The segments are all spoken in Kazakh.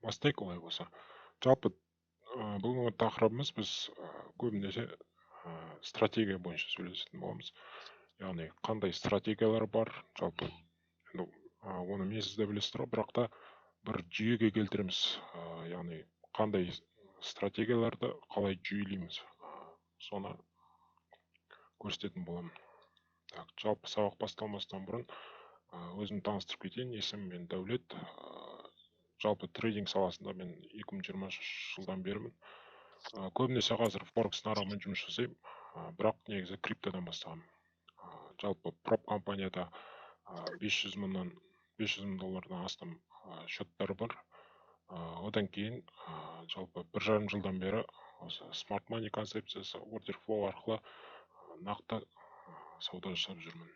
Бастайық олай болса. Жалпы бүгінгі тақырыбымыз біз көбінесе стратегия бойынша сөйлесетін боламыз. Яғни қандай стратегиялар бар, жалпы енді оны мен сіз де білесіздер ғой, бірақ та бір жүйеге келтіреміз. Яғни қандай стратегияларды қалай жүйелейміз, соны көрсететін боламын. Так, жалпы сабақ басталмастан бұрын өзімді таныстырып кетейін. Есімім мен Дәулет. Жалпы трейдинг саласында мен 2020 жылдан берімін. Көбінесе қазір Форекс нарығымен жұмыс жасаймын, бірақ негізі криптодан бастағанмын. Жалпы проп компанияда 500 мың доллардан астам счеттар бар. Одан кейін жалпы 1,5 жылдан бері осы Smart Money концепциясы, order flow арқылы нақты сауда жасап жүрмін.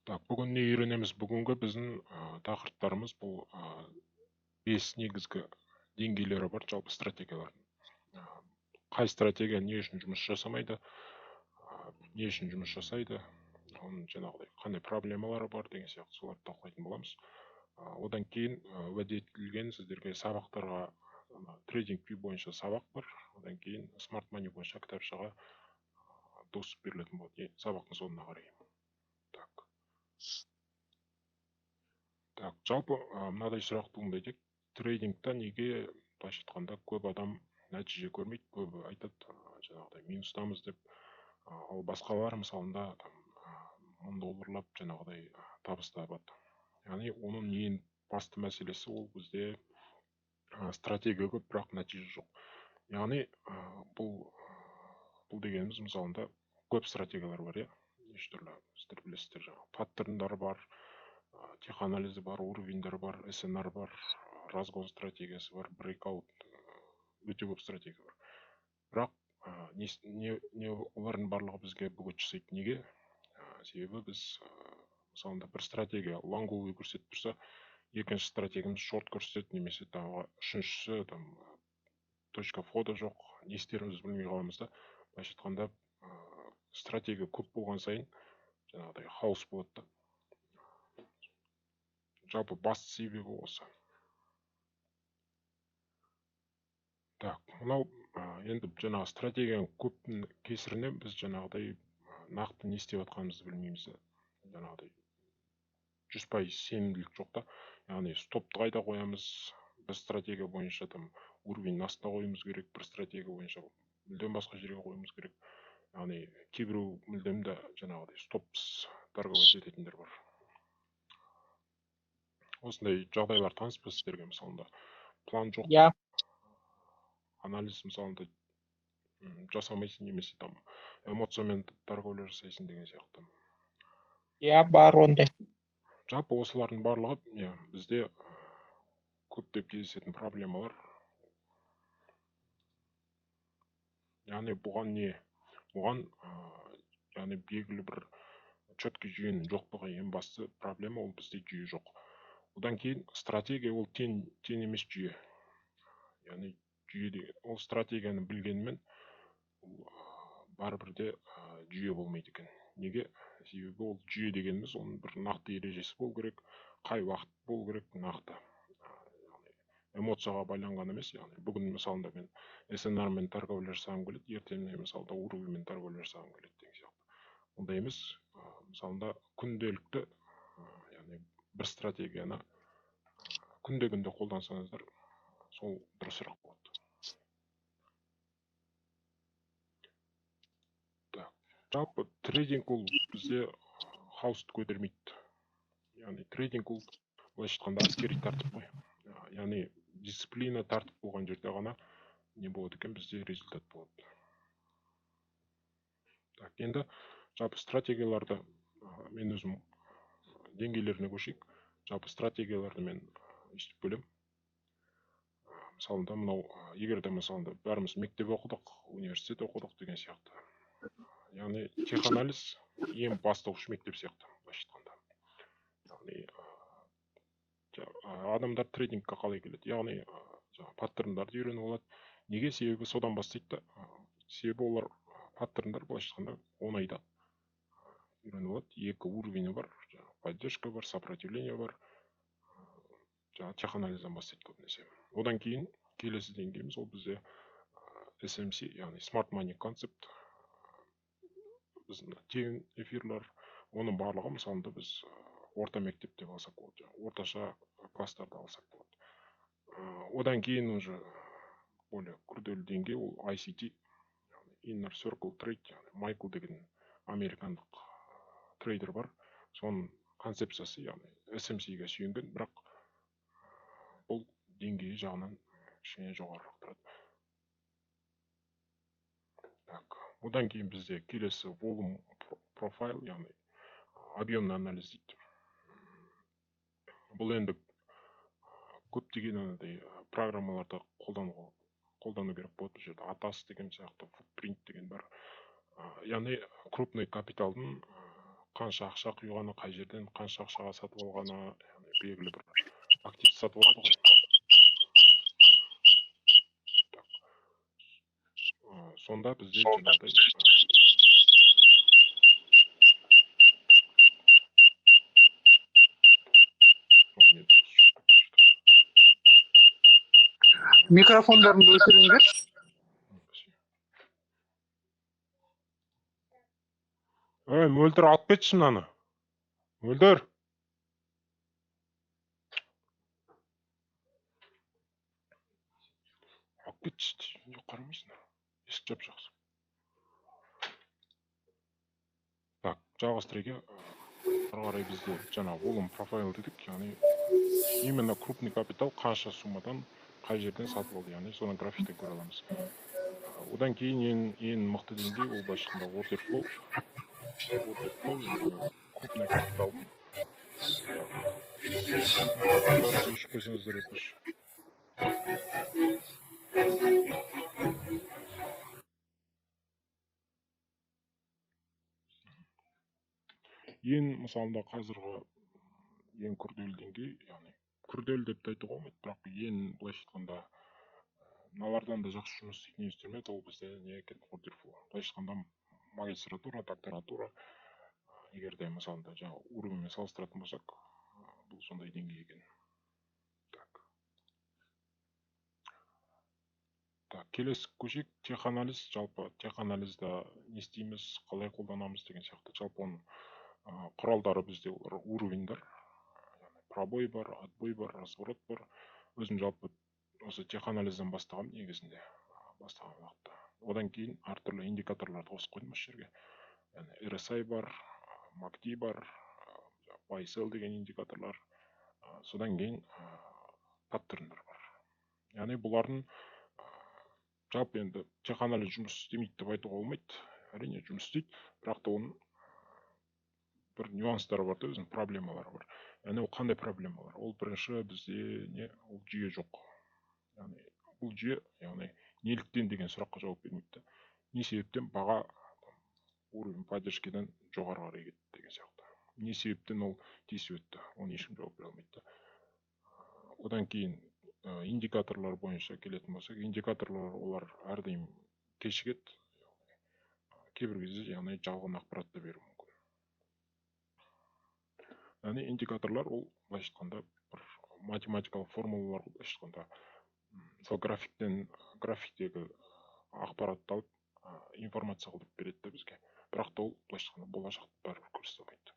Так, бүгін не үйренеміз? Бүгінгі біздің тақырыптарымыз бұл 5 негізгі деңгейлері бар жалпы стратегиялардың. Қай стратегия не үшін жұмыс жасамайды, не үшін жұмыс жасайды, оның жаңағыдай қандай проблемалары бар деген сияқты соларды талқылайтын боламыз. Одан кейін уәде етілген сіздерге сабақтарға трейдинг бойынша сабақ бар, одан кейін Smart Money бойынша кітапшаға доступ берілетін болады сабақтың соңына қарай. Так, жалпы мынадай сұрақ туындайды. Трейдингта неге былайша айтқанда көп адам нәтиже көрмейді, көбі айтады жаңағыдай минустамыз деп, ал басқалар мысалында там 1000 долларлап жаңағыдай табыс табады. Яғни оның ең басты мәселесі ол бізде стратегия көп, бірақ нәтиже жоқ. Яғни бұл дегеніміз мысалында көп стратегиялар бар, иә, неше түрлі, сіздер білесіздер, жаңағы паттерндар бар, теханализі бар, уровеньдер бар, СНР бар, разгон стратегиясы бар, брейкаут, өте көп стратегия бар. Бірақ не олардың барлығы бізге бөгет жасайды. Неге? Себебі біз мысалында бір стратегия лонговый көрсетіп тұрса, екінші стратегиямыз шорт көрсетеді, немесе тағы үшіншісі там точка входа жоқ, не істерімізді білмей қаламыз да. Былайша айтқанда стратегия көп болған сайын жаңағыдай хаос болады да. Жалпы басты себебі осы. Так, мынау енді жаңағы стратегияның көптің кесірінен біз жаңағыдай нақты не істеп жатқанымызды білмейміз. Жаңағыдай 100% сенімділік жоқ та. Яғни стопты қайда қоямыз, бір стратегия бойынша там уровень астына қоюымыз керек, бір стратегия бойынша мүлдем басқа жерге қоюымыз керек. Яғни кейбіреу мүлдем де жаңағыдай стопсыз торговать ететіндер бар. Осындай жағдайлар таныс па сіздерге? Мысалында план жоқ, иә, анализ мысалында жасамайсың, немесе там эмоциямен торговля жасайсың деген сияқты. Иә, бар ондай. Жалпы осылардың барлығы иә, бізде көптеп кездесетін проблемалар. Яғни бұған не? Бұған яғни белгілі бір четкий жүйенің жоқтығы ең басты проблема, ол бізде жүйе жоқ. Одан кейін стратегия ол тең емес жүйе. Яғни жүйе деген, ол стратегияны білгенімен ол бәрібір де жүйе болмайды екен. Неге? Себебі ол жүйе дегеніміз оның бір нақты ережесі болу керек, қай уақыт болу керек нақты. Яғни эмоцияға байланған емес. Яғни бүгін мысалында мен СНР мен торговля жасағым келеді, ертең мен мысалында уровеньмен торговля жасағым келеді деген сияқты. Ондай емес. Мысалында күнделікті, яғни бір стратегияны күнде-күнде қолдансаңыздар, сол дұрысырақ болады. Так, жалпы трейдинг ол бізде хаосты көтермейді. Яғни трейдинг ол былайша айтқанда әскери тәртіп қой. Яғни дисциплина, тәртіп болған жерде ғана не болады екен, бізде результат болады. Так, енді жалпы стратегияларды мен өзім деңгейлеріне көшейік. Жалпы стратегияларды мен өйстіп бөлемін. Мысалында мынау, егер де мысалында бәріміз мектеп оқыдық, университет оқыдық деген сияқты. Яғни теханализ ең бастауыш мектеп сияқты, былайша айтқанда. Яғни адамдар трейдингке қалай келеді? Яғни жаңағы паттерндарды үйреніп алады. Неге? Себебі содан бастайды да. Себебі олар паттерндар былайша айтқанда оңай да үйреніп алады. Екі уровені бар, жаңағы поддержка бар, сопротивление бар. Жаңа теханализден бастайды көбінесе. Одан кейін келесі деңгейіміз ол бізде SMC, яғни Smart Money Concept. Біздің тегін эфирлер, оның барлығы мысалында біз орта мектеп деп алсақ болады, орташа класстарды алсақ болады. Одан кейін уже более күрделі деңгей ол ICT, яғни Inner Circle Trade, яғни Майкл деген американдық трейдер бар. Соның концепциясы, яғни SMC-ге сүйенген, бірақ бұл деңгейі жағынан кішкене жоғарырақ тұрады. Так, одан кейін бізде келесі volume profile, яғни объемный анализ дейді. Бұл енді көптеген анадай программаларды қолдану керек болады. Бұл жерде ATAS деген сияқты, Footprint деген бар. Яғни крупный капиталдың қанша ақша құйғаны, қай жерден қанша ақшаға сатып алғаны, яғни белгілі бір актив сатып алады ғой. Так. Сонда бізде жаңағыдай Микрофондарыңды өшіріңдер. Ой, Мөлдір, алып кетші мынаны. Мөлдір. Алып кетші, қарамайсың. Есік жап жақсы. Так, жалғастырайық. Ары қарай бізде жаңа volume profile дедік, яғни именно крупный капитал қанша суммадан қай жерден сатып алды, яғни соны графиктен көре аламыз. Одан кейін ең мықты деңгей ол былайша айтқанда order flow. Order flow, яғни крупный капитал. Өшіп қойсаңыздар өтініш. Ең мысалында қазіргі ең күрделі деңгей, яғни күрделі деп те айтуға болмайды, бірақ ең былайша айтқанда мыналардан да жақсы жұмыс істейтін инструмент ол бізде не екен, order flow. Былайша айтқанда магистратура, докторантура, егер де мысалында жаңа уровеньмен салыстыратын болсақ, бұл сондай деңгей екен. Так. Так, келесі көшек теханализ. Жалпы теханализда не істейміз, қалай қолданамыз деген сияқты. Жалпы оның құралдары бізде олар уровеньдер, яғни пробой бар, отбой бар, разворот бар. Өзім жалпы осы теханализден бастағам негізінде, бастаған уақытта. Одан кейін әртүрлі индикаторларды қосып қойдым осы жерге. Яғни RSI бар, MACD бар, buy sell деген индикаторлар, содан кейін паттерндар бар. Яғни бұлардың жалпы енді теханализ жұмыс істемейді деп айтуға болмайды. Әрине жұмыс істейді, бірақ та оның бір нюанстары бар да, өзінің проблемалары бар. Яғни ол қандай проблемалар? Ол бірінші бізде не, ол жүйе жоқ. Яғни бұл жүйе, яғни неліктен деген сұраққа жауап бермейді. Не себептен баға уровень поддержкадан жоғары қарай кетті деген сияқты. Не себептен ол тесіп өтті, оны ешкім жауап бере алмайды. Одан кейін индикаторлар бойынша келетін болсақ, индикаторлар олар әрдайым кешігеді. Кейбір кезде яғни жалған ақпарат та беруі мүмкін. Яғни индикаторлар ол былайша айтқанда бір математикалық формулалар ғой, былайша айтқанда. Сол графиктегі ақпаратты алып, информация қылып береді де бізге. Бірақ та ол былайша айтқанда болашақты бәрібір көрсете алмайды.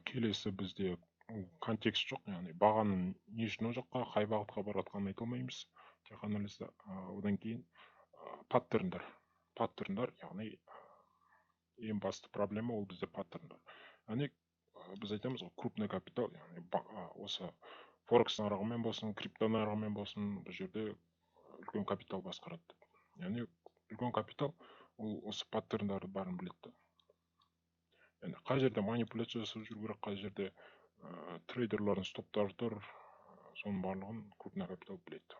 Келесі бізде контекст жоқ, яғни бағаның не үшін ол жаққа, қай бағытқа бара жатқанын айта алмаймыз теханализда. Одан кейін паттерндар. Паттерндар, яғни ең басты проблема ол бізде паттерндар. Яғни біз айтамыз ғой, крупный капитал, яғни осы форекс нарығымен болсын, крипто нарығымен болсын, бұл жерде үлкен капитал басқарады деп. Яғни үлкен капитал ол осы паттерндарды бәрін біледі да. Яғни қай жерде манипуляция жасап жүру керек, қай жерде трейдерлардың стоптары тұр, соның барлығын крупный капитал біледі.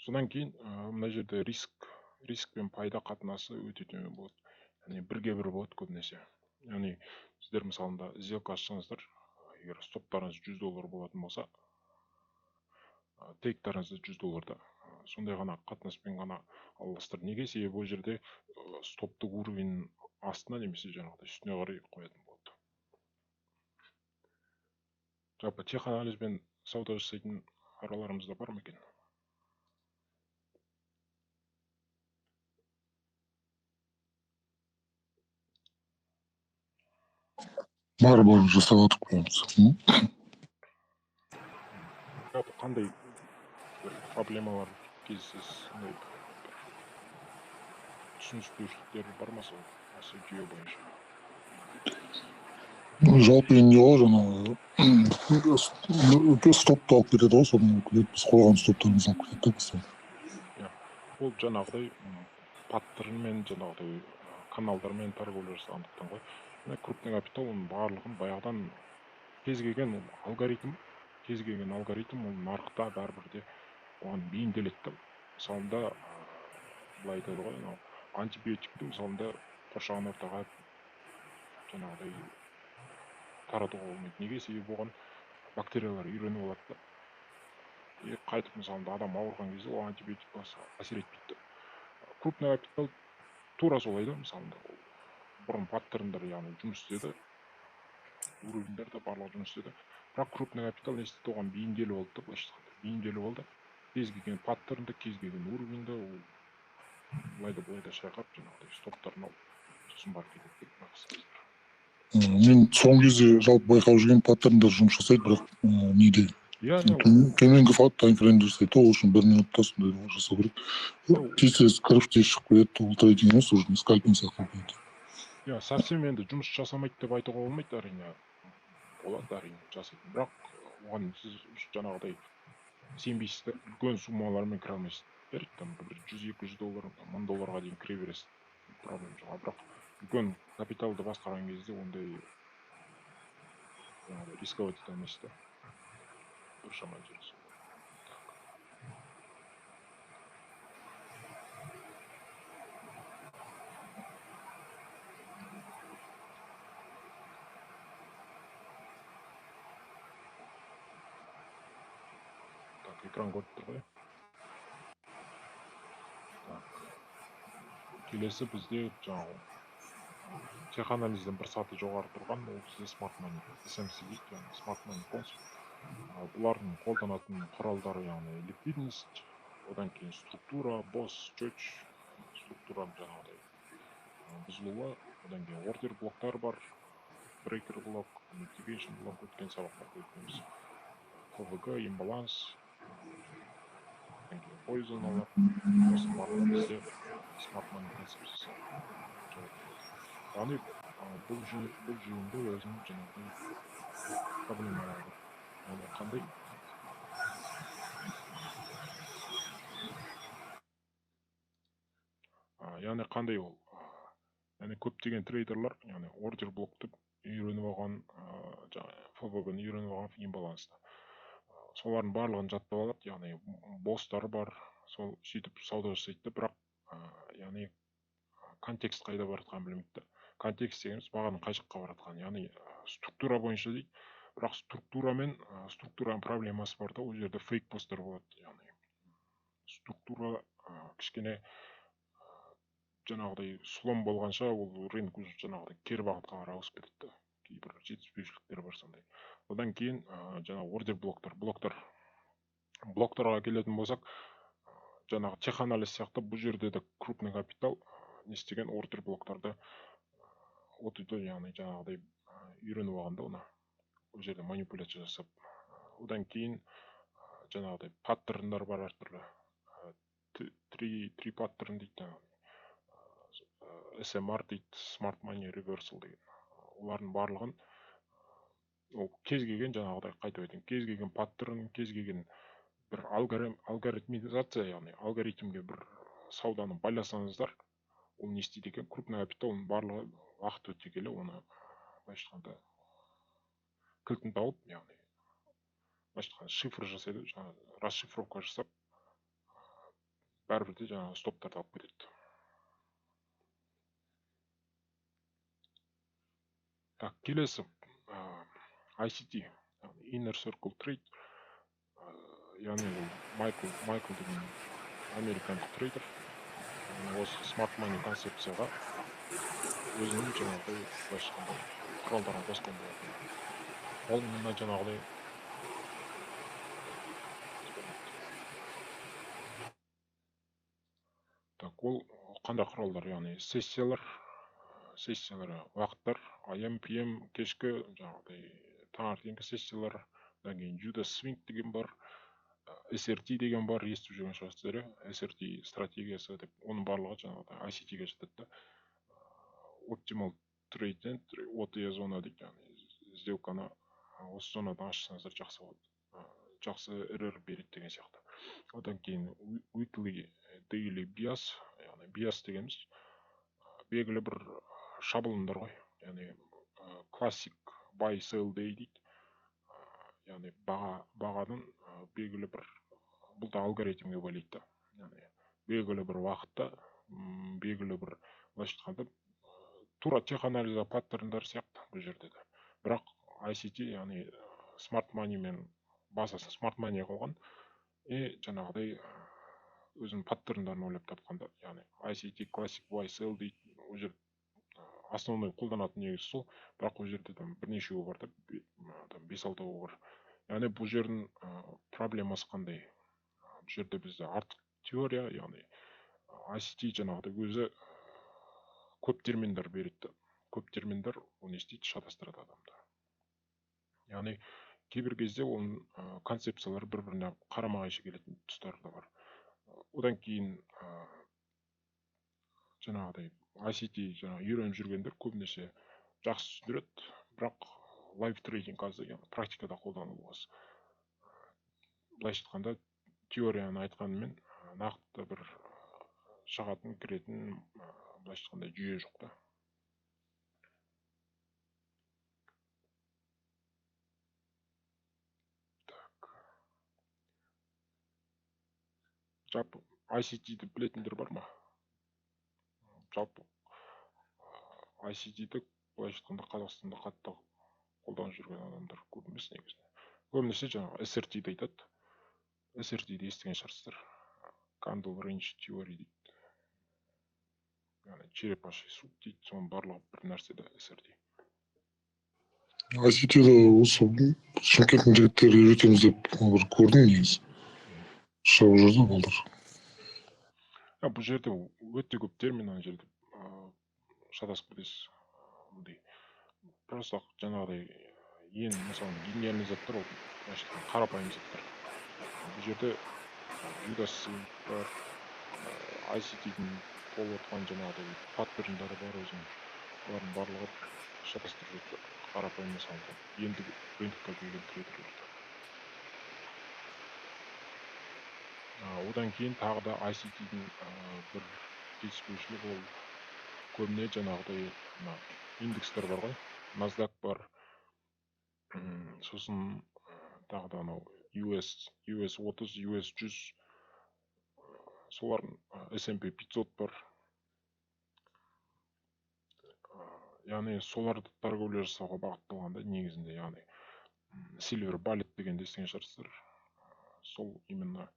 Содан кейін мына жерде риск пен пайда қатынасы өте төмен болады. Яғни бірге бір болады көбінесе. Яғни сіздер мысалында сделка ашсаңыздар, егер стоптарыңыз жүз доллар болатын болса, тейктарыңыз да жүз долларда. Сондай ғана қатынаспен ғана аласыздар. Неге? Себебі ол жерде стопты уровень астына немесе жаңағыдай үстіне қарай қоятын болады. Жалпы теханализбен сауда жасайтын араларымызда бар ма екен? Бар, жасап жатырмыз. Жалпы қандай бір проблемалар кездесесіз, сондай бір түсініспеушіліктер бар ма сол осы жүйе бойынша? Жалпы енді не ғой, жаңағы стопты алып кетеді ғой, соны біз қойған стоптарымызды алып кетеді да бізде. Иә, ол жаңағыдай паттернмен, жаңағыдай каналдармен торговля жасағандықтан ғой. Мына крупный капитал оның барлығын баяғыдан кез келген алгоритм, кез келген алгоритм ол нарықта бәрібір де оған бейімделеді да. Мысалында, былай айтады ғой, анау антибиотикті мысалында қоршаған ортаға жаңағыдай таратуға болмайды. Неге? Себебі оған бактериялар үйреніп алады да. И қайтып мысалында адам ауырған кезде ол антибиотик әсер етпейді да. Крупный капитал тура солай да, мысалында ол бұрын паттерндар, яғни жұмыс істеді, уровеньдер де барлығы жұмыс істеді. Бірақ крупный капитал не істеді, оған бейімделіп алды да, былайша айтқанда бейімделіп алды. Кез келген паттернді, кез келген уровеньді ол былай да былай да шайқап, жаңағыдай стоптарын алып, сосын барып кетеді деп мақсатымыз. Мен соңғы кезде жалпы байқап жүрген паттерндар жұмыс жасайды, бірақ неде? Иә, төменгі таймфреймде жасайды, ол үшін бір минутта сондай жасау керек. Тез-тез кіріп, тез шығып кетеді, ол трейдинг емес, уже скальпинг сияқты болып кетеді. Иә, совсем енді жұмыс жасамайды деп айтуға болмайды, әрине. Болады, әрине, жасайтын. Бірақ оған сіз жаңағыдай сенбейсіз де, үлкен суммалармен кіре алмайсыз. Жарайды, там бір жүз, екі жүз доллар, мың долларға дейін кіре бересіз, проблема жоқ. Бірақ үлкен капиталды басқарған кезде ондай жаңағыдай рисковать ете алмайсыз да. Біршама жер сол. Так, экран көріп тұр ғой. Так. Келесі бізде жаңағы теханализден бір саты жоғары тұрған, ол бізде Smart Money, SMC дейді, яғни Smart Money Concept. Бұлардың қолданатын құралдары, яғни ликвидность, одан кейін структура, босс, чөч, структураның жаңағыдай бұзылуы, одан кейін ордер блоктар бар, брейкер блок, mitigation блок, өткен сабақтарда өткенбіз, ФВГ, имбаланс, одан кейін пой зоналар, осының барлығы бізде Smart Money концепциясы. Яғни бұл жүйенде өзінің жаңағыдай проблемалары бар. Яғни қандай? Яғни қандай ол? Яғни көптеген трейдерлар, яғни ордер блокты үйреніп алған, жаңағы ФВГ-ны үйреніп алған имбалансты. Солардың барлығын жаттап алады, яғни босстары бар, сол сөйтіп сауда жасайды да, бірақ яғни контекст қайда бара жатқанын білмейді да. Контекст дегеніміз бағаның қай жаққа бара жатқаны, яғни структура бойынша дейді, бірақ структураның проблемасы бар да, ол жерде фейк посттар болады, яғни структура кішкене жаңағыдай слом болғанша ол рынок уже жаңағыдай кері бағытқа қарай ауысып кетеді да, кейбір жетіспеушіліктер бар сондай. Одан кейін жаңағы ордер блоктар, блоктарға келетін болсақ, жаңағы теханализ сияқты бұл жерде де крупный капитал не істеген ордер блоктарды отыды, яғни жаңағыдай үйреніп алған да оны, ол жерде манипуляция жасап. Одан кейін жаңағыдай паттерндар бар әртүрлі, три паттерн дейді, SMR дейді, Smart Money Reversal деген. Олардың барлығын ол кез келген жаңағыдай қайтып айтайын, кез келген паттерн, кез келген бір алгоритмизация, яғни алгоритмге бір сауданы байласаңыздар, ол не істейді екен? Крупный капитал оның барлығы уақыт өте келе оны былайша айтқанда кілтін тауып, яғни былайша айтқанда шифр жасайды, жаңағы расшифровка жасап, бәрібір де жаңағы стоптарды алып кетеді. Так, келесі ICT, яғни Inner Circle Trade, яғни ол Майкл деген американдық трейдер, осы Smart Money концепцияға өзінің жаңағыдай былайша айтқанда құралдарын қосқан болатын. Ол мына жаңағыдай Ол қандай құралдар? Яғни сессиялар, уақыттар, AM, PM, кешкі, жаңағыдай таңертеңгі сессиялар, одан кейін Judas Swing деген бар, SRT деген бар, естіп жүрген шығарсыздар, SRT стратегиясы деп, оның барлығы жаңағыдай ICT-ге жатады да. Optimal Trade Entry, OTE зона дейді, яғни сделканы осы зонадан ашсаңыздар жақсы болады, жақсы RR береді деген сияқты. Одан кейін weekly, daily bias, яғни bias дегеніміз белгілі бір шаблондар ғой, яғни classic buy sell day дейді, яғни бағаның белгілі бір, бұл да алгоритмге байлайды да, яғни белгілі бір уақытта, белгілі бір, былайша айтқанда, тура теханализа паттерндар сияқты бұл жерде де. Бірақ ICT, яғни smart money мен базасын smart money қойған, и жаңағыдай өзінің паттерндарын ойлап тапқан да, яғни ICT classic buy sell дейді, ол жер основной қолданатын негізі сол, бірақ ол жерде там бірнешеуі бар да, там 5-6-ы бар. Яғни бұл жердің проблемасы қандай? Бұл жерде бізде артық теория, яғни ICT жаңағыдай өзі көп терминдер береді. Көп терминдер оны не істейді, шатастырады адамды. Яғни кейбір кезде оның концепциялары бір-біріне қарама-қайшы келетін тұстары да бар. Одан кейін жаңағыдай ICT жаңағы үйреніп жүргендер көбінесе жақсы түсіндіреді, бірақ live trading қазір, яғни практикада қолдану аз. Былайша айтқанда, теорияны айтқанымен нақты бір шығатын, кіретін, былайша айтқанда, жүйе жоқ та. Так. Жалпы ICT-ді білетіндер бар ма? Жалпы ICT-ді былайша айтқанда Қазақстанда қатты қолданып жүрген адамдар көп емес негізінде. Көбінесе жаңағы SRT-ді айтады. SRT-ді естіген шығарсыздар. Candle Range Theory дейді. Яғни черепаший суп дейді, соның барлығы бір нәрсе да SRT. ICT-ді осы Шымкенттің жігіттері үйретеміз деп бір көрдім негізі. Шығып жүрді балдар. Бұл жерде өте көп термин, ана жерде шатасып кетесіз. Мындай просто жаңағыдай ең мысалы гениальный заттар ол, былайша айтқанда, қарапайым заттар. Бұл жерде Judas Swing бар, ICT-дің толып отқан жаңағыдай паттерндары бар өзінің. Олардың барлығы шатастырып жатыр. Қарапайым мысалы енді рынокқа келген трейдерлерді. Одан кейін тағы да ICT-дің бір жетіспеушілігі ол көбіне жаңағыдай мына индекстер бар ғой, NASDAQ бар, сосын тағы да анау US 30, US 100, солардың S&P 500 бар. Яғни соларды торговля жасауға бағытталған да негізінде, яғни Silver Bullet дегенді естіген шығарсыздар. Сол именно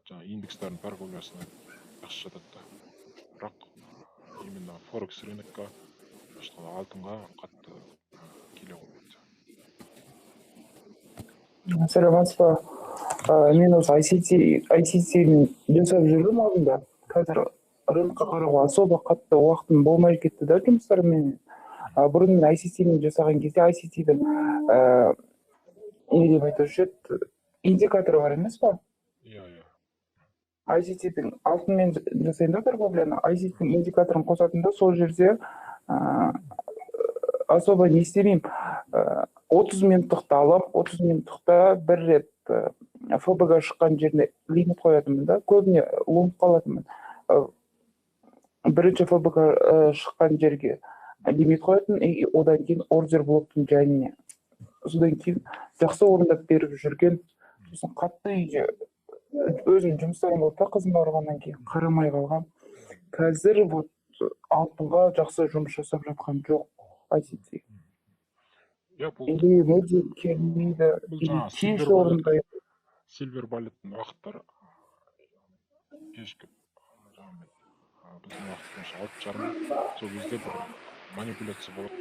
жаңа индекстардың торговлясына жақсы жатады да. Бірақ именно форекс рынокқа, алтынға қатты келе қоймайды. Саламатсыз ба? Мен осы ICT-ні жасап жүрдім алдында. Қазір рынокқа қарауға особо қатты уақытым болмай кетті да жұмыстармен. Бұрын мен ICT-ні жасаған кезде ICT-дің не деп айтушы еді, индикаторы бар емес па? Иә, иә. ICT-дің алтынмен жасаймын да торговляны, ICT-дің индикаторын қосатын да сол жерде особо не істемеймін. 30 минуттықты алып, 30 минуттықта бір рет ФБ-ға шыққан жеріне лимит қоятынмын да, көбіне лонг қалатынмын. Бірінші ФБ-ға шыққан жерге лимит қоятын, и одан кейін ордер блоктың жанына. Содан кейін жақсы орындап беріп жүрген, сосын қатты үйде өзім жұмыстарым болды да, қызым ауырғаннан кейін қарамай қалғам. Қазір вот алтынға жақсы жұмыс жасап жатқан жоқ ICT. Иә, бұл Или мүлде келмейді, бұл или жаңағы кеш Silver Bullet, орындайды. Silver Bullet-тің уақыттары кешкі жаңағы біздің уақыт бойынша 6:30, сол кезде бір манипуляция болады.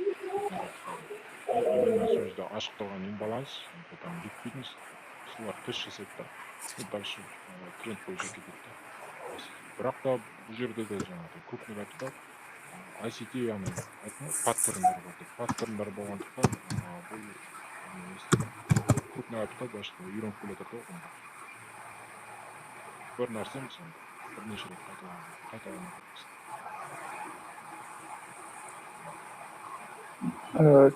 Именно сол жерде ашық тұрған имбаланс, там ликвидность, солар тест жасайды да, и дальше тренд бойынша кетеді да. Бірақ та бұл жерде де жаңағыдай крупный капитал, ICT, яғни айттым ғой, паттерндар бар деп. Паттерндар болғандықтан, бұл не істейді? Крупный капитал былайша айтқанда үйреніп келе жатыр да оған. Бір нәрсе, мысалы, бірнеше рет қайталанады.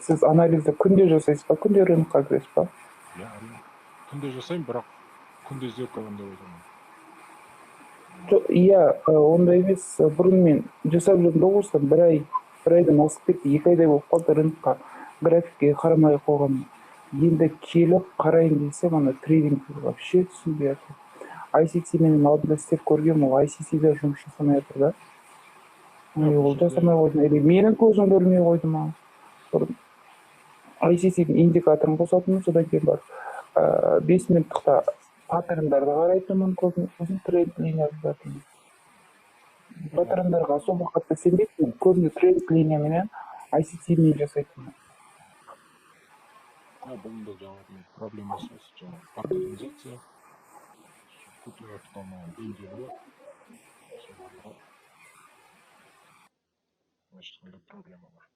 Сіз анализді күнде жасайсыз ба, күнде рынокқа кіресіз ба? Иә, әрине, күнде жасаймын, бірақ күнде сделка аламын деп айта алмаймын. Жоқ, иә, ондай емес. Бұрын мен жасап жүрдім да, осыдан бір ай, бір айдан асып кетті, 2 айдай болып қалды рынокқа, графикке қарамай қойғаным. Енді келіп қарайын десем, ана трейдинг вообще түсінбей жатырмын. ICT менен алдында істеп көргенмін, ол ICT де жұмыс жасамай жатыр да. Иә, Ой, бұл ол жерде жасамай қойды или менің көзім көрмей қойды ма? Бұрын ICT-дің индикаторын қосатынмын, содан кейін барып 5 минуттықта паттерндарды қарайтынмын көбіне, сосын тренд линия жазатынмын. Паттерндарға особо қатты сенбейтінмін, көбіне тренд линияменен, ICT мен жасайтынмын. Иә, бұның да жаңағы проблемасы осы жаңағы паттернизация, крупный капиталның бейімделуі, сол барлығы, былайша айтқанда, проблема бар.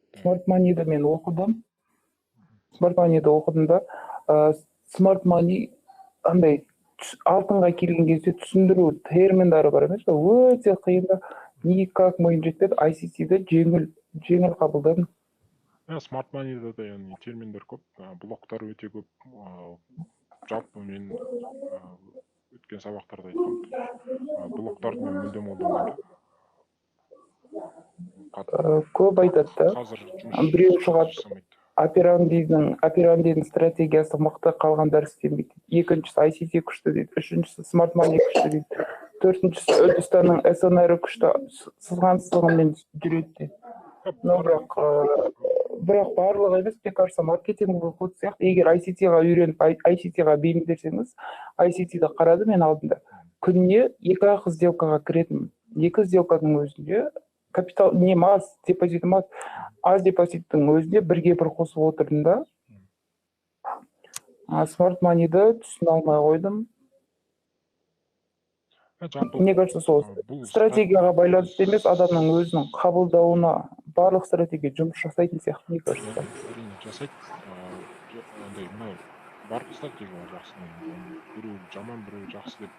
Так. Smart Money ді мен оқыдым, Smart Money ді оқыдым да, Smart Money андай алтынға келген кезде түсіндіру терминдары бар емес пе, өте қиын да, никак миым жетпеді. ICT-ді жеңіл жеңіл қабылдадым. Иә, Smart Money да да, яғни терминдер көп, блоктар өте көп. Жалпы мен өткен сабақтарда айтқанмын, блоктарды мен мүлдем қолданбаймын. Қатты Көп айтады да. Қазір жұмыс Біреу шығады, жасамайды. Операндидің стратегиясы мықты, қалғандары істемейді дейді. Екіншісі ICT күшті дейді, үшіншісі Smart Money күшті дейді, төртіншісі Үндістанның SNR күшті, сызған сызығымен жүреді дейді. Но бірақ барлығы емес, мне кажется, маркетинговый ход сияқты. Егер ICT-ға үйреніп, ICT-ға бейімделсеңіз. ICT-ді қарадым мен алдында, күніне екі ақ сделкаға кіретінмін. Екі сделканың өзінде капитал нем аз, депозитім аз, аз депозиттің өзінде бірге бір қосып отырдым да. А Smart Money ді түсіне алмай қойдым. Жалпы Мне кажется, сол бұл стратегияға байланысты емес, адамның өзінің қабылдауына барлық стратегия жұмыс жасайтын сияқты, мне кажется. Әрине, жасайды. Андай мынау барлық стратегиялар жақсы, оның біреуі жаман, біреуі жақсы деп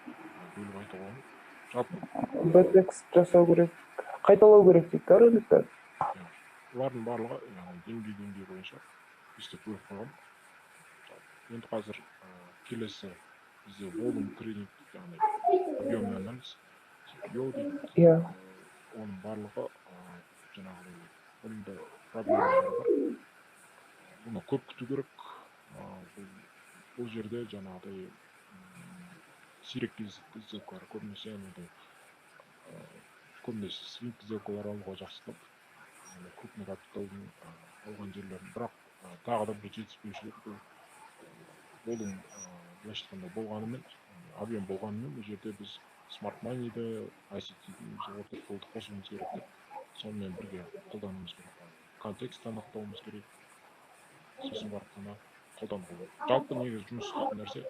бөліп айтуға болмайды жалпы. Бэктест жасау керек, қайталау керек дейді да рынокта. Олардың барлығы, яғни деңгей деңгей бойынша өстіп бөліп қойған. Енді қазір келесі бізде volume trading, яғни объемный анализ, CPO дейді. Оның барлығы, жаңағыдай, оның да проблемалары бар, бұны көп күту керек. Бұл жерде жаңағыдай сирек кездесетін сделкалар, көбінесе анандай, көбінесе свинг сделкалар алуға жақсы да, яғни крупный капиталдың алған жерлерін. Бірақ тағы да бір жетіспеушілік: бұл volume, былайша айтқанда, болғанымен, объем болғанымен, бұл жерде біз Smart Money ді, ICT, order flow ды қосуымыз керек та, сонымен бірге қолдануымыз керек, контекст анықтауымыз керек, сосын барып қана қолдануға болады. Жалпы негізі жұмыс істейтін нәрсе.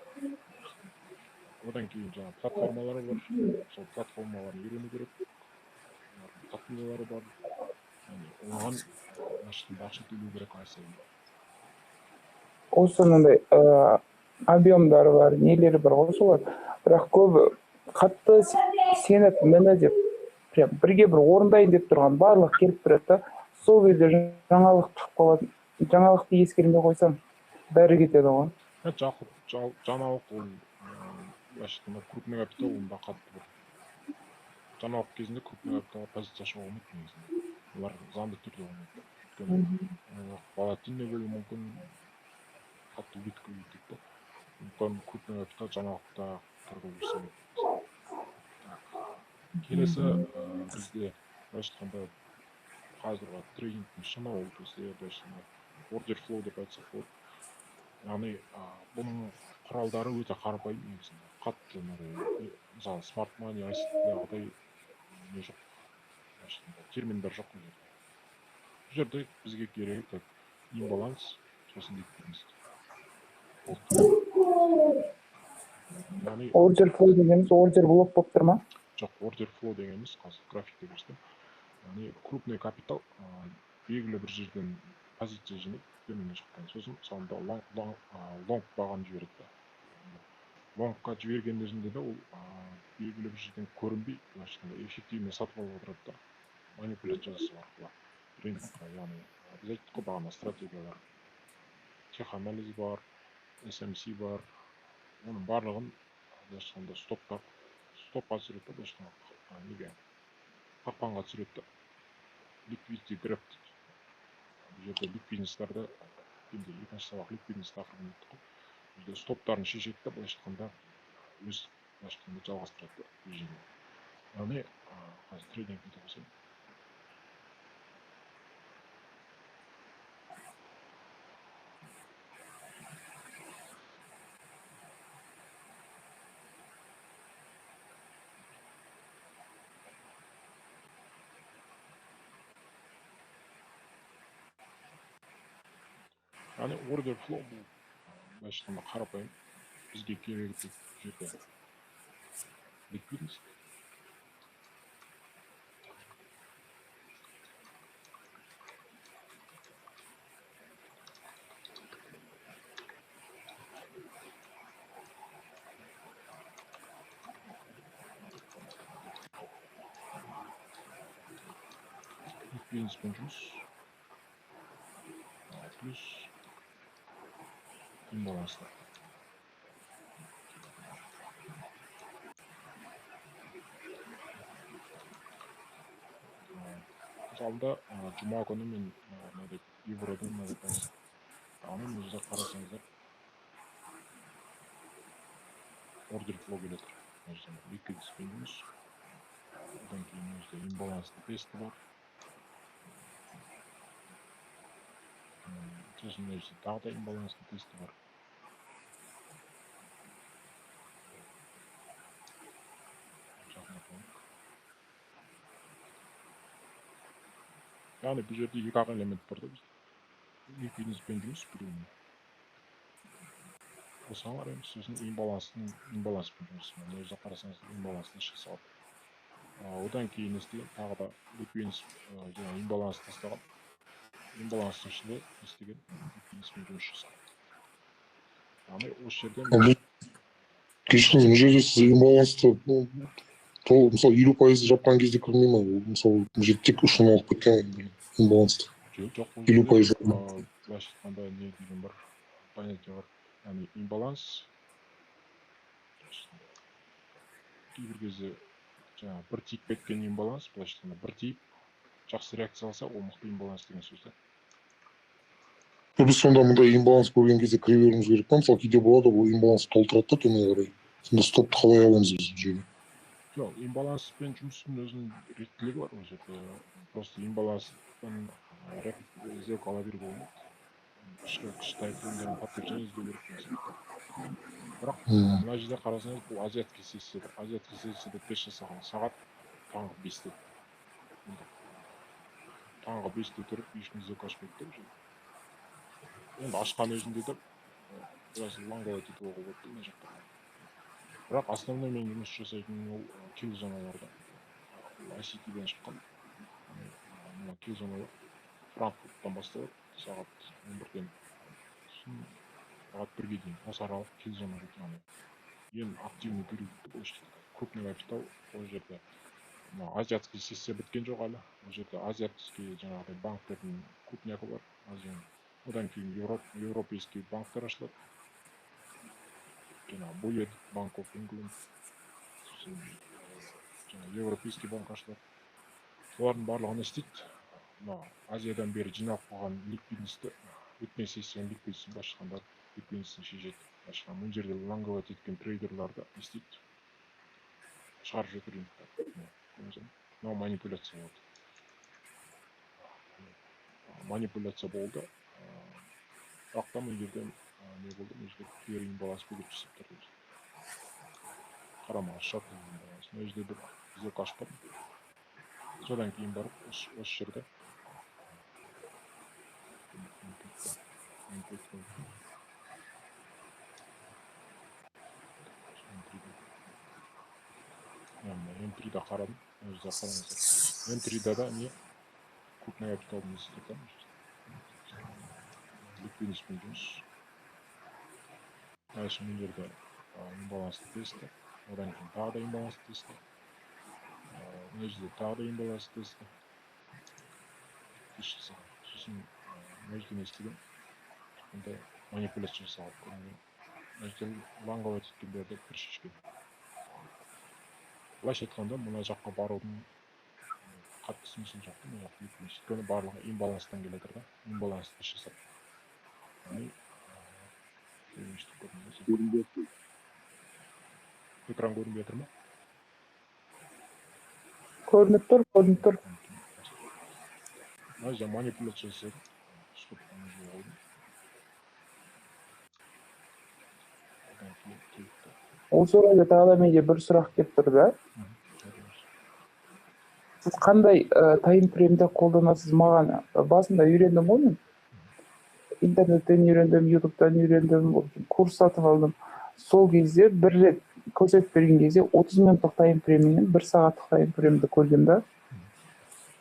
Одан кейін жаңағы платформалар бар, сол платформаларды үйрену керек, олардың платформалары бар, яғни оған былайша айтқанда ақша төлеу керек ай сайын. Осы мынандай объемдары бар, нелері бар ғой солар, бірақ көбі қатты сеніп, міне деп, прям бірге бір орындайын деп тұрған барлық келіп тұрады да, сол кезде жаңалық шығып қалады, жаңалықты ескермей қойсаң, бәрі кетеді ғой. Жалпы жаңалық ол, былайша айтқанда, крупный капитал онда қатты бір жаңалық кезінде крупный капиталға позиция ашуға болмайды негізінде, олар заңды түрде болмайды, өйткені волатильный болуы мүмкін, қатты убыток көбейтеді да. Сондықтан крупный капитал жаңалықта торговля жасамайды. Так, келесі бізде, былайша айтқанда, қазіргі трейдингтің шыны ол бізде, былайша айтқанда, order flow деп айтсақ болады. Яғни бұның құралдары өте қарапайым негізінде, қатты мынандай, мысалы, Smart Money, ICT-дағыдай не жоқ, былайша айтқанда, терминдер жоқ бұл жерде. Бұл жерде бізге керегі тек имбаланс, сосын ликвидность, болды. Яғни Order flow дегеніміз order block болып тұр ма? Жоқ, order flow дегеніміз қазір графикте көрсетемін. Яғни крупный капитал белгілі бір жерден позиция жинап төменге шыққан. Сосын мысалында лонг бағаны жібереді да. Лонгқа жіберген өзінде де ол белгілі бір жерден көрінбей, былайша айтқанда, эффективно сатып алып отырады да. Манипуляция жасау арқылы рынокқа, яғни біз айттық қой бағана стратегиялар. Теханализ бар, SMC бар. Оның барлығын былайша айтқанда стопқа түсіреді да, былайша айтқанда, неге? Қақпанға түсіреді да. Liquidity grab дейді. Бұл жерде ликвидностьтарды, енді екінші сабақ ликвидность тақырыбын өттік қой. Бұл жерде стоптарын шешеді да, былайша айтқанда, өз, былайша айтқанда, жалғастырады да движение. Яғни, қазір трейдингті қосайын. Яғни order flow бұл, былайша айтқанда, қарапайым бізге керегі тек бұл жерде ликвидность. Ликвидностьпен жұмыс плюс имбаланстар. Мысалында, жұма күні мен, мынадай евродан мынадай яғни мына жерде қарасаңыздар, ордер флоу келе жатыр. Мына жерде ликвидностьпен жұмыс. Одан кейін мына жерде имбаланстың тесті бар. Сосын мына жерде тағы да имбаланстың тесті бар. Яғни бұл жерде екі ақ элемент бар да бізде. Ликвидностьпен жұмыс біреуіне. Осыған қараймыз, сосын имбаланспен жұмыс. Мына жерде қарасаңыз, имбаланстың ішкі салады. Одан кейін не істеген, тағы да ликвидность, жаңағы имбаланс тастаған. Имбаланстың ішінде не істеген, ликвидностьпен жұмыс жасаған. Яғни осы жерден Кешіріңіз, мына жерде сіз имбалансты, толық, мысалы, 50% жапқан кезде кірмей ма? Ол, мысалы, мына жерде тек ұшын алып кеткен имбалансты. Жоқ, жоқ, ол Елу жерде, пайыз. Былайша айтқанда, не деген бір понятие бар. Яғни имбаланс кейбір кезде жаңағы бір тиіп кеткен имбаланс, былайша айтқанда, бір тиіп жақсы реакция алса, ол мықты имбаланс деген сөз да. Біз сонда мұндай имбаланс көрген кезде кіре беруіміз керек па? Мысалы, кейде болады, ол имбаланс толтырады да төмен қарай. Сонда стопты қалай аламыз біз бұл жерде? Жоқ, имбаланспен жұмыстың өзінің реттілігі бар ол жерде. Просто имбаланстан сделка ала беруге болмайды. Ішкі күш тайфундарын подтверждение іздеу керек деген сияқты. Бірақ мына жерде қарасаңыз, бұл азиатский сессияда. Азиатский сессияда тест жасаған сағат таңғы 5-те. Енді таңғы 5-те тұрып ешкім сделка ашпайды да бұл жерде. Енді ашқан өзінде де біраз лонговать етіп алуға болады да мына жақта. Бірақ основной мен жұмыс жасайтын ол килл зоналарда. Ол ай си ти-ден шыққан. Мына килл зоналар Франкфурттан басталады сағат 11-ден сосын сағат 1-ге дейін. Осы аралық килл зона дейді, яғни ең активный период деп былайша айтқанда. Крупный капитал ол жерде. Мына азиатский сессия біткен жоқ әлі. Ол жерде азиатский жаңағыдай банктердің крупнягі бар, Азияның. Одан кейін европейский банктер ашылады. Жаңағы Бует, Банк оф Ингланд, сосын жаңағы европейский банк ашылады. Солардың барлығы не істейді? Мына Азиядан бері жиналып қалған ликвидностьті, өткен сессияның ликвидностьін былайша айтқанда, ликвидностьін шешеді. Былайша айтқанда, мына жерде лонговать еткен трейдерларды не істейді? Шығарып жатыр рыноктан. Міне, көрдіңіз бе? Мынау манипуляция болды. Манипуляция болды. Бірақ та мына жерде не болды? Мына жерде кері имбаланс бөгет жасап тұр өзі. Қарама, шорт имбаланс. Мына жерде бір сделка ашпадым. Содан кейін барып осы жерде Мына М3-да қарадым, мына жерде қараңыздар. М3-да да не крупный капиталдың несі тұр да, ликвидностьпен жұмыс. Дальше мына жерде имбалансты тесті, одан кейін тағы да имбалансты тесті, мына жерде тағы да имбаланс тесті, тест жасаған. Сосын мына жерде не істеген? Енді манипуляция жасаған. Мына жерде лонговать еткендерді бір шешкен. Былайша айтқанда, мына жаққа барудың қатты смысл жоқ та, мына жақта ликвидность. Өйткені барлығы имбаланстан келе жатыр да, имбаланс тест жасап. Яғни көрдіңіз. Экран көрінбей жатыр ма? Көрініп тұр, көрініп тұр. Мына жерде манипуляция жасадым. Стоп ана жерге қойдым. Одан кейін кетті. Осы орайда тағы да менде бір сұрақ келіп тұр да. Сіз қандай таймфреймді қолданасыз? Маған басында үйрендім ғой мен. Интернеттен үйрендім, ютубтан үйрендім, в общем, курс сатып алдым. Сол кезде бір рет көрсетіп берген кезде 30 минуттық таймфреймнен 1 сағаттық таймфреймді көргем да.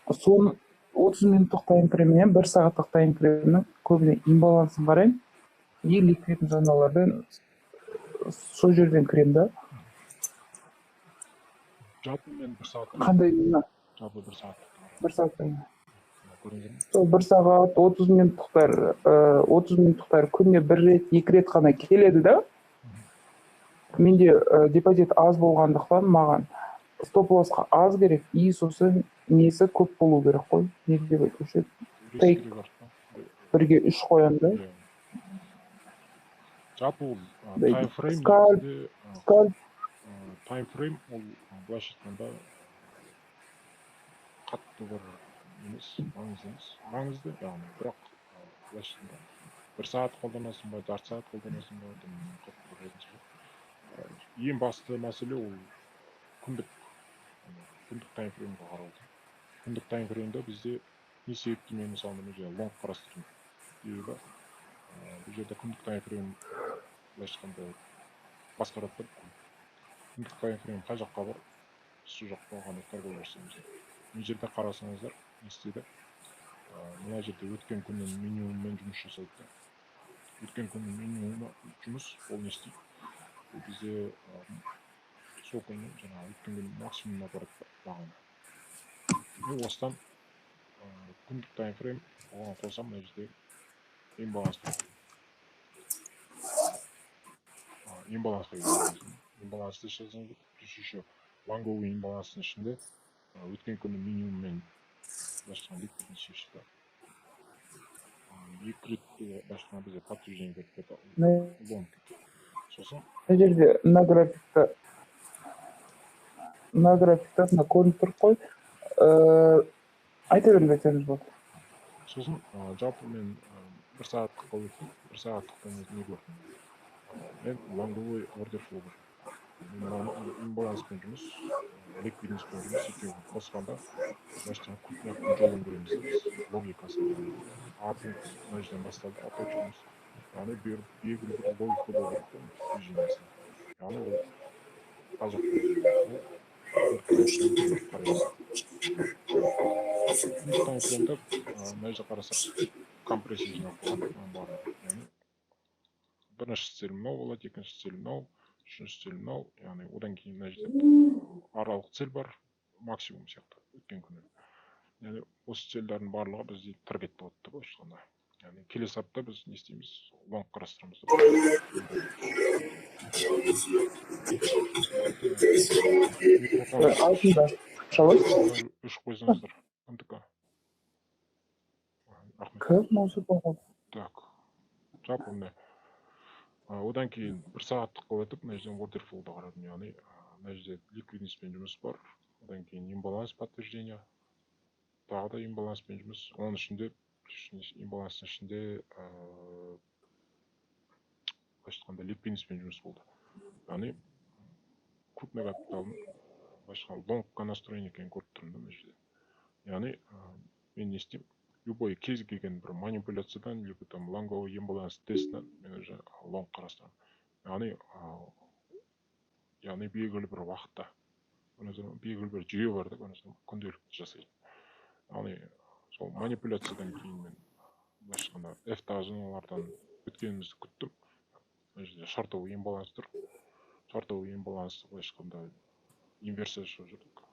Соның 30 минуттық таймфреймнен 1 сағаттық таймфреймнің көбіне имбалансын қараймын и ликвидный зоналардан сол жерден кіремін да. Жалпы мен 1 сағат. Қандай мына? Жалпы 1 сағат. 1 сағат. Көрдіңіздер ме? Сол 1 сағат 30 минуттықтар, 30 минуттықтар күніне бір рет, екі рет қана келеді да. Менде депозит аз болғандықтан маған стоп лоссқа аз керек и сосын несі көп болу керек қой. Не деп айтушы еді? Тейк Риск ревард па? 1-ге 3 қоямын да. Иә. Жалпы ол Дай- таймфрейм скальп, негізінде, скальп. Таймфрейм ол, былайша айтқанда, қатты бір емес, маңызды емес. Маңызды, яғни, бірақ, былайша айтқанда, 1 сағат қолданасың ба, жарты сағат қолданасың ба, там қатты бір разница жоқ. Ең басты мәселе ол күндік таймфреймге қарау. Күндік таймфреймде бізде не себепті мен мысалы мына жерде лонг қарастырдым. Себебі, бұл жерде күндік таймфрейм былайша айтқанда басқарады да. Күндік таймфрейм қай жаққа бар, сол жаққа ғана торговля жасаймыз. Мына жерде қарасаңыздар, не істейді? Мына жерде өткен күннің минимумымен жұмыс жасайды да. Өткен күннің минимумы жұмыс, ол не істейді? Ол бізде, сол күннің жаңағы өткен күннің максимумына барады да бағаны. И осыдан, күндік таймфрейм оған қоса мына жерде имбалансқа. Имбалансқа келеміз. Имбалансты жасасаңыз, плюс еще лонговый имбаланстың ішінде, өткен күннің минимумымен былайша айтқанда ликвидность шешті. Екі рет, былайша айтқанда бізде подтверждение беріп кетті. Лонг. Сосын Мына жерде мына графикта мына көрініп тұр қой. Айта беріңіз, айта беріңіз болды. Сосын, жалпы мен, 1 сағаттыққа өттім. 1 сағаттықта мен не көрдім? Мен лонговый ордер флоу көрдім. Мен мынаны имбаланспен жұмыс, ликвидностьпен жұмыс екеуін қосқанда, былайша айтқанда, крупняктың жолын көреміз да біз, логикасын. А пункт мына жерден басталды, А точкамыз. Яғни белгілі бір логика болу керек та движениесінде. Яғни ол қай жақта? Ол қараймыз. Күндік таймфреймде, мына жерде қарасақ, компрессия жинап қойған мынаның барлығы. Яғни бірінші цель мынау болады, екінші цель мынау, үшінші цель мынау. Яғни одан кейін мына жерде аралық цель бар, максимум сияқты өткен күні. Яғни осы цельдердің барлығы бізде таргет болады да, былайша айтқанда. Яғни келесі апта біз не істейміз? Лонг қарастырамыз. Алтында шалай? Өшіп қойсаңыздар. МТК. Рахмет. Кім осы болған? Так. Жалпы міне. Одан кейін 1 сағаттыққа өтіп, мына жерден order flow-ды қарадым. Яғни, мына жерде ликвидностьпен жұмыс бар. Одан кейін имбаланс подтверждение. Тағы да имбаланспен жұмыс. Оның ішінде, имбаланстың ішінде, былайша айтқанда, ликвидностьпен жұмыс болды. Яғни крупный капиталдың, былайша айтқанда, лонгқа настроение екенін көріп тұрмын да мына жерде. Яғни, мен не істеймін? Любой кез келген бір манипуляциядан, либо там лонговый имбаланс тестінен мен уже лонг қарастырамын. Яғни, белгілі бір уақытта. Белгілі бір жүйе бар да, күнделікті жасайтын. Яғни сол манипуляциядан кейін мен былайша айтқанда FTA зоналардан өткенімізді күттім. Мына жерде шортовый имбаланс тұр. Шортовый имбалансты былайша айтқанда инверсия жасап жүрдік.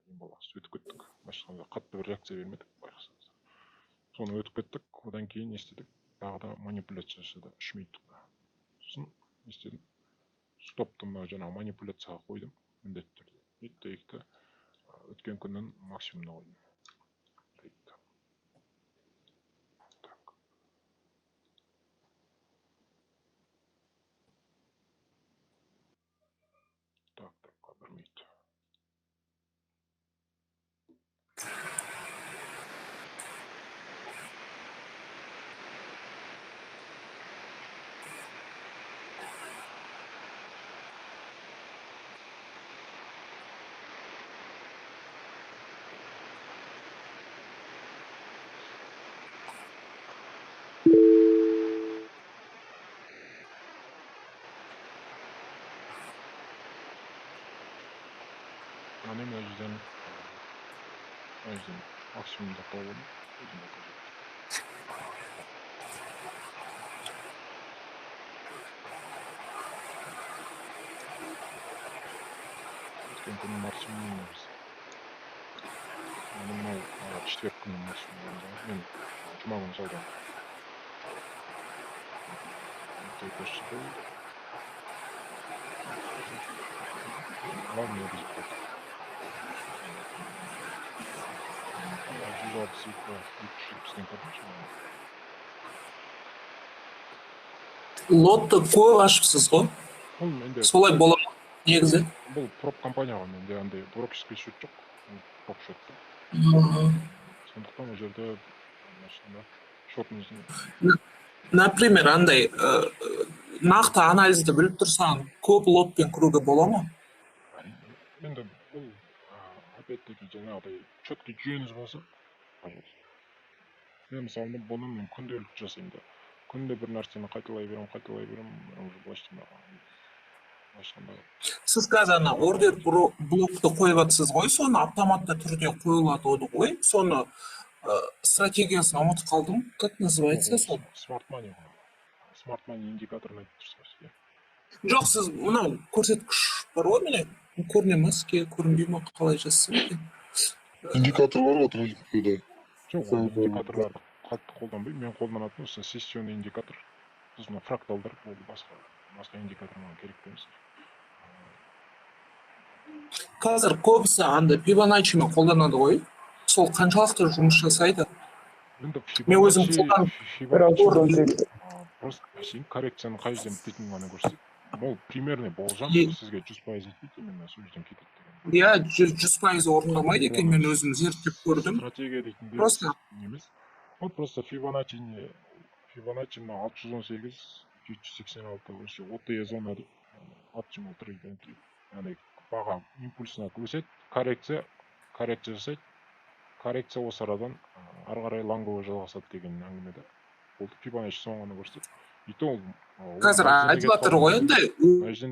Имбаланс өтіп кеттік. Былайша айтқанда қатты бір реакция бермедік, байқасаңыздар. Соны өтіп кеттік, одан кейін не істедік? Тағы да манипуляция жасады 3 минуттық. Сосын не істедім? Стопты мына жаңағы манипуляцияға қойдым міндетті түрде. Тейкті өткен күннің максимумына қойдым. Так. Так, так, бір минут. Яғни мына жерден максимумда тауып өзім. Өткен күннің максимумы негізі. Яғни мынау четверг күнінің максимумы. Мен жұма күні саудам. Главное бұзып қалды. 162, 270-тен кірдім шамамен. Лотты көп ашыпсыз ғой. Ол менде Солай бола ма негізі? Бұл проп компания ғой, менде андай брокерский счет жоқ. Проп счет. Сондықтан ол жерде счетыңыздың Например, андай нақты анализді біліп тұрсаң, көп лотпен кіруге бола ма? Енді бұл опять-таки жаңағыдай четкий жүйеңіз болса, пожалуйста. Мен мысалы бұны мен күнделікті жасаймын да. Күнде бір нәрсені қайталай беремін, қайталай беремін, уже былайша айтқанда. Сіз қазір ана ордер блокты қойып жатсыз ғой, соны автоматты түрде қойылады ғой, соны стратегиясын ұмытып қалдым. Как называется сол? Smart Money ғой. Smart Money индикаторын айтып тұрсыз ғой. Жоқ, сіз мынау көрсеткіш бар ғой, міне көріне ме сізге, көрінбей ме, қалай жазсам екен? Индикатор бар ғой трейдингте. Жоқ, ол индикаторларды қатты қолданбаймын. Мен қолданатын осы сессионный индикатор, сосын фракталдар болды, басқа индикатор маған керек емес. Қазір көбісі андай Фибоначчимен қолданады ғой. Сол қаншалықты жұмыс жасайды? Енді Мен өзім қолданып Фибоначчи просто сен коррекцияны қай жерден бітетінін ғана көрсетеді. Ол примерный болжам, сізге 100% жетпейді, именно сол жерден кетеді деген. Иә, 100% орындамайды екен, мен өзім зерттеп көрдім. Стратегия дейтін Просто емес. Ол просто Фибоначчи, Фибоначчи мына 618, 786 вообще OTE зона деп, optimal trade entry. Яғни баға импульсына өседі, коррекция, коррекция жасайды. Коррекция осы арадан ары қарай лонговый жалғасады деген әңгіме да. Болды, Фибоначчи соны ғана көрсетеді. И то ол Қазір айтып жатыр ғой енді,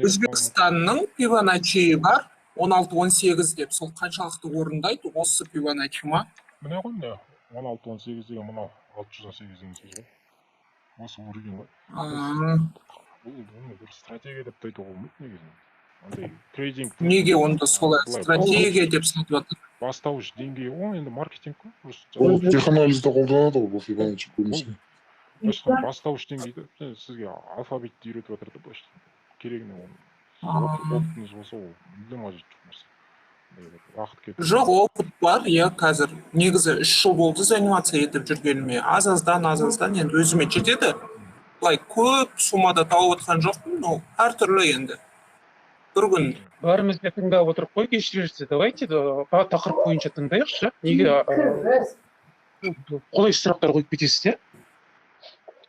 Өзбекстанның Фибоначчиі бар, 16-18 деп, сол қаншалықты орындайды, осы Фибоначчи ма? Міне ғой, міне 16-18 деген мынау 618 деген сөз ғой. Осы уровень ғой. Бұл оны бір стратегия деп те айтуға болмайды негізінен. Андай трейдинг. Неге онда солай стратегия деп сатып жатыр? Бастауыш деңгейі ол енді маркетинг қой. Просто Ол теханализде қолданады ғой бұл Фибоначчи көбінесе. Былайша бастауыш деңгейде сізге алфавитті үйретіп жатыр да, былайша керегіне оны. Опытыңыз болса, ол мүлдем қажет жоқ нәрсе. Уақыт кетіп. Жоқ, опыт бар, иә, қазір негізі 3 жыл болды заниматься етіп жүргеніме. Аз-аздан, аз-аздан енді өзіме жетеді. Былай көп суммада тауып отқан жоқпын, но әртүрлі енді. Бір күн. Бәріміз де тыңдап отырып қой, кешірерсіз. Давайте тақырып бойынша тыңдайықшы. Неге қолайсыз сұрақтар қойып кетесіздер?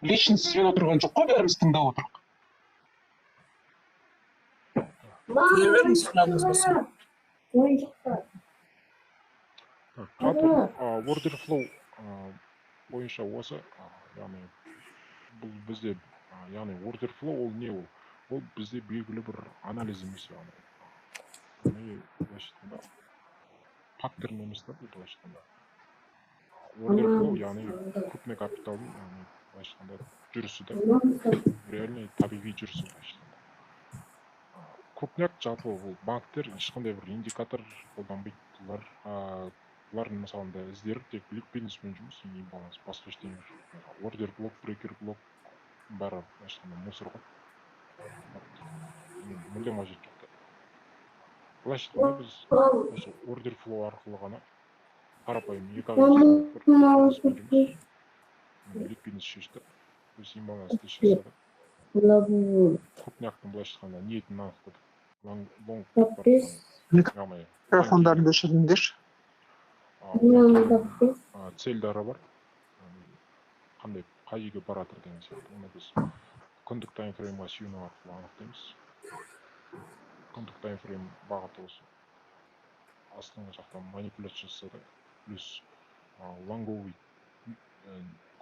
Лично сізбен отырған жоқ қой, бәріміз тыңдап отырық. Қоя беріңіз сұрағыңыз болса. Жалпы order flow бойынша осы, яғни бұл бізде, яғни order flow ол не ол? Ол бізде белгілі бір анализ емес, яғни Яғни былайша айтқанда паттерн емес та бұл, былайша айтқанда. Ордер флоу, яғни крупный капиталдың, яғни былайша айтқанда жүрісі да, реальный табиғи жүрісі былайша айтқанда. Крупняк жалпы ол банктер ешқандай бір индикатор қолданбайды. Бұлардың мысалында іздері тек ликвидностьпен жұмыс, имбаланс, басқа ештеңе жоқ. Ордер блок, брейкер блок бәрі былайша айтқанда мусор ғой. Мүлдем қажет жоқ та. Былайша айтқанда біз осы ордер флоу арқылы ғана қарапайым екі ақ инструмент бір жұмыс. Ликвидность шештік, плюс имбалансты жасадық. Крупняктың былайша айтқанда ниетін анықтадық. Лонг яғни Микрофондарыңды өшіріңдерші. Цельдары бар. Қандай қай жерге баратыр деген сияқты. Оны біз күндік таймфреймға сүйену арқылы анықтаймыз. Күндік таймфрейм бағыты осы. Астыңғы жақтан манипуляция жасады. Плюс лонговый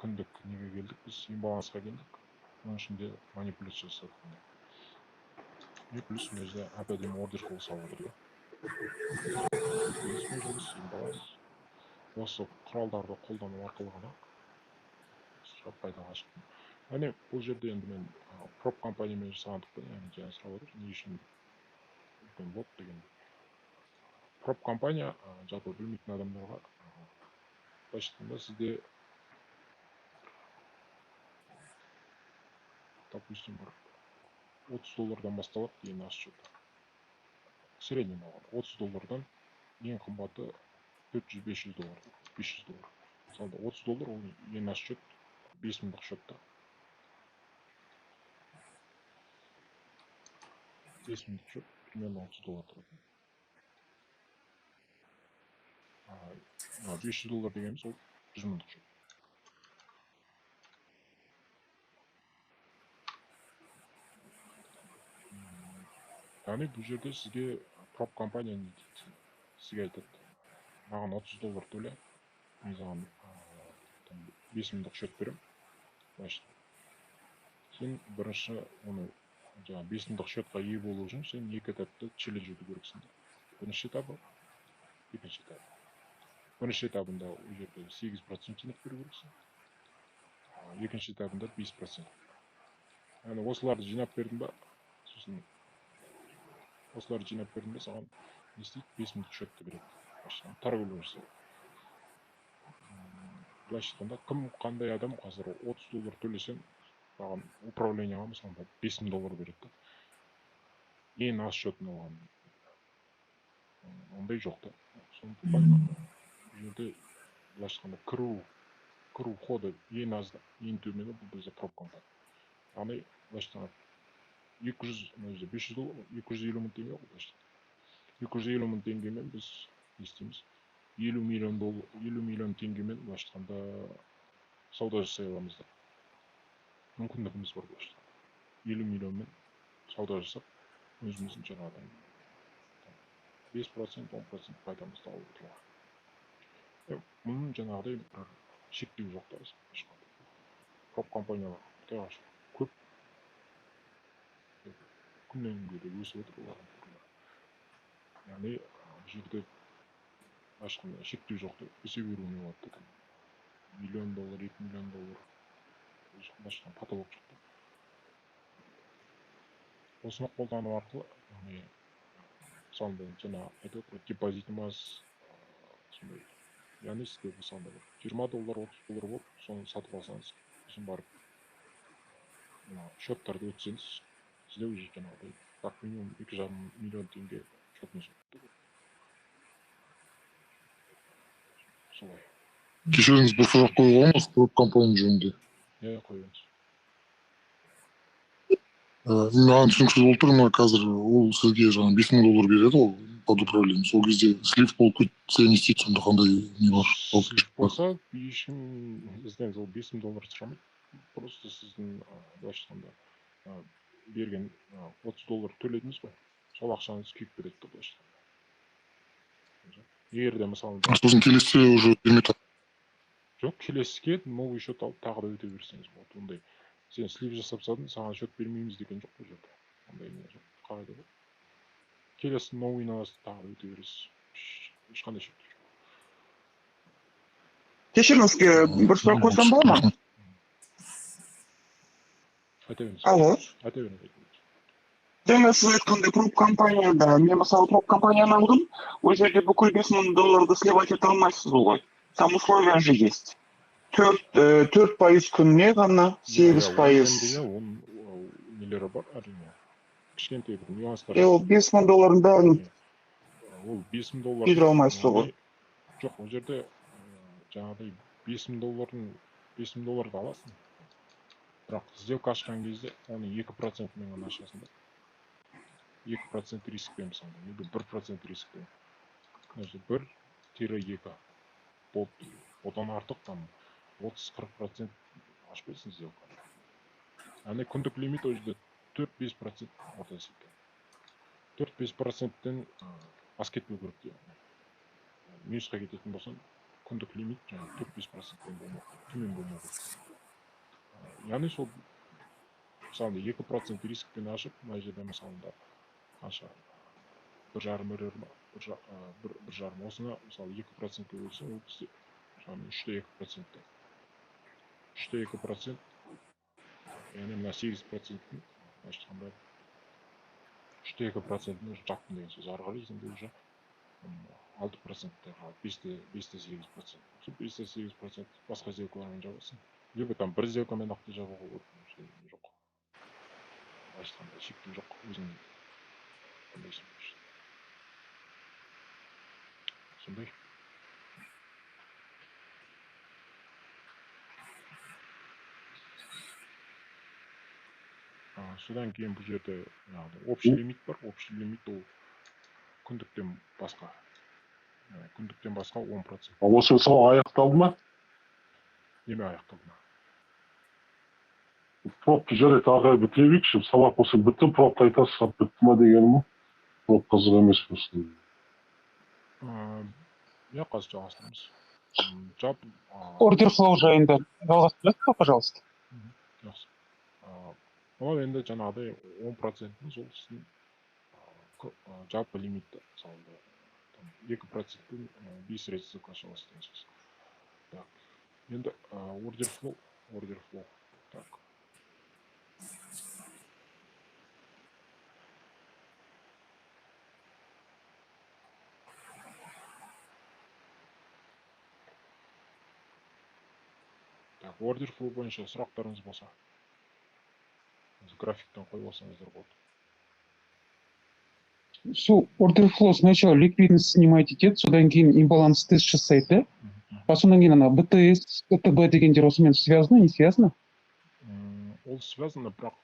күндік неге келдік біз? Имбалансқа келдік. Оның ішінде манипуляция жасадық. И плюс мына жерде әп әдемі ордер флоу салып отыр да. Жұмыс, имбаланс. Осы құралдарды қолдану арқылы ғана пайдаға шықтым. Яғни бұл жерде енді мен проп компаниямен жасағандықтан, яғни жаңа сұрап отыр, не үшін үлкен лот деген. Проп компания жалпы білмейтін адамдарға былайша айтқанда сізде допустим бір 30 доллардан басталады ең аз счет. Среднем алғанда 30 доллардан ең қымбаты 400-500 доллар, 500 доллар. Мысалы 30 доллар ол ең аз счет, 5 мыңдық счет та. 5 мыңдық счет примерно 30 доллар тұрады. 500 доллар дегеніміз ол 100 мыңдық счет. Яғни бұл жерде сізге проп компания не дейді? Сізге айтады, маған 30 доллар төле, мен саған 5 мыңдық счет беремін. Значит, сен бірінші оны жаңағы 5 мыңдық счетқа ие болу үшін сен екі этапты челлендж өту керексің. Бірінші этабы, екінші этабы. Бірінші этабында ол жерде 8% жинап беру керексің. Екінші этабында 5%. Яғни осыларды жинап бердің ба, сосын осыларды жинап бердің бе, саған не істейді? 5 мыңдық счетты береді. Торговля жасайды. Былайша айтқанда, кім қандай адам қазір 30 доллар төлесем, маған управлениеға мысалға 5 мың доллар береді да. Ең аз счетын алған. Ондай жоқ та. Сондықтан бұл жерде былайша айтқанда кіру входы ең аз, ең төмені бұл бізде проп компания. Яғни былайша айтқанда 200, мына жерде 500 доллар, 250 мың теңге ғой былайша айтқанда. 250 мың теңгемен біз не істейміз? 50 миллион доллар, 50 миллион теңгемен былайша айтқанда сауда жасай аламыз да. Мүмкіндігіміз бар былайша айтқанда. 50 миллионмен сауда жасап, өзіміздің жаңағыдай 5%, 10% пайдамызды алып отыруға. Мұның жаңағыдай бір шектеу жоқ та ешқандай. Проп компаниялар құдайға шүкір көп. Күннен күнге де өсіп отыр олардың түрлері. Яғни бұл жерде ешқандай шектеу жоқ та, өсе беруіне болады да. Миллион доллар, 2 миллион доллар, ешқандай потолок жоқ та. Осыны қолдану арқылы, яғни мысалы жаңа айтып отыр, депозитім аз, сондай. Яғни сізге мысалы бір 20 доллар, 30 доллар болып, соны сатып алсаңыз, сосын барып мына счеттарды өтсеңіз, сізде уже жаңағыдай как минимум 2,5 миллион теңге счетыңыз болады. Солай. Кешіріңіз, бір сұрақ қоюға бола ма проп компания жөнінде? Иә, қоя беріңіз. Маған түсініксіз болып тұр, мына қазір ол сізге жаңағы 5 мың доллар береді ғой под управление. Сол кезде слив болып кетсе не істейді сонда, қандай не бар? Слив болса, ешкім іздеңіз, ол 5 мың доллар сұрамайды. Просто сіздің былайша айтқанда берген 30 доллар төледіңіз ғой, сол ақшаңыз күйіп кетеді да былайша айтқанда. Егер де мысалы Сосын келесі уже бермей. Жоқ, келесіге новый счет алып тағы да өте берсеңіз болады. Ондай сен слив жасап тастадың, саған счет бермейміз деген жоқ бұл жерде. Ондай не жоқ, қағида жоқ. Келесі новыйын аласыз, тағы өте бересіз. Ешқандай шектеу жоқ. Кешіріңіз, бір сұрақ қойсам бола ма? Айта беріңіз. Алло. Айта беріңіз. Жаңа сіз айтқандай проп компанияда, мен мысалы проп компанияны алдым, ол жерде бүкіл 5000 долларды сливать ете алмайсыз ғой. Там условия же есть. 4% күніне ғана, 8 Иә, пайыз. Иә, оның нелері бар, әрине. Кішкентай бір нюанстар. Ол 5000 доллардың бәрін Иә. Ол 5000 доллар күйдіре алмайсыз ғой. Жоқ, ол жерде жаңағыдай 5000 доллардың, 5000 долларды аласың. Бірақ сделка ашқан кезде оны 2%-мен ғана ашасың да. 2% рискпен мысалы, либо 1% рискпен. Значит, 1-2 болды. Одан артық там 30-40% ашпайсың сделканы. Яғни күндік лимит ол жерде 4-5% орта есеппен. 4-5%-тен асып кетпеу керек те. Минусқа кететін болсаң, күндік лимит жаңағы 4-5%-тен болмау, төмен болмау керек. Яғни сол мысалы 2% рискпен ашып, мына жерде мысалы қанша, 1,5 РР ма, 1,5, осыны мысалы 2%-ке бөлсең, ол бізде шамамен 3,2%. 3,2%, яғни мына 8%-тің, былайша айтқанда, 3,2%-ін уже жаптым деген сөз. Ары қарай енді уже 6%-те қалады, 5,8%. Сол 5,8% басқа сделкалармен жабасың. Либо там бір сделкамен ақ та жабуға болады, жоқ. Былайша айтқанда, шектеу жоқ, өзің таңдайсың. Сондай. Содан кейін бұл жерде жаңағыдай общий лимит бар. Общий лимит ол күндіктен басқа. Күндіктен басқа 10%. Осы сабақ аяқталды ма? Неме аяқталды ма? Пропты жарайды, ары қарай бітіре берейікші. Сабақ болса бітті, пропты айтасыз, бітті ма дегенім ғой. Проп қызық емес просто. Иә, қазір жалғастырамыз. Жалпы Ордер флоу жайында жалғастырасыз ба, пожалуйста? Жақсы. Мынау енді жаңағыдай 10%-іңіз ол сіздің жалпы лимитті, мысалы, 2%-тен 5 рет сделка аша аласыз деген сөз. Так, енді ордер флоу, ордер флоу. Так. Так, ордер флоу бойынша сұрақтарыңыз болса, графиктен қойып алсаңыздар болады. Сол ордер флоу сначала ликвидность снимать етеді, содан кейін имбаланс тест жасайды, да? А содан кейін ана БТС, ТБ дегендер осымен связано, не связано? Ол связано, бірақ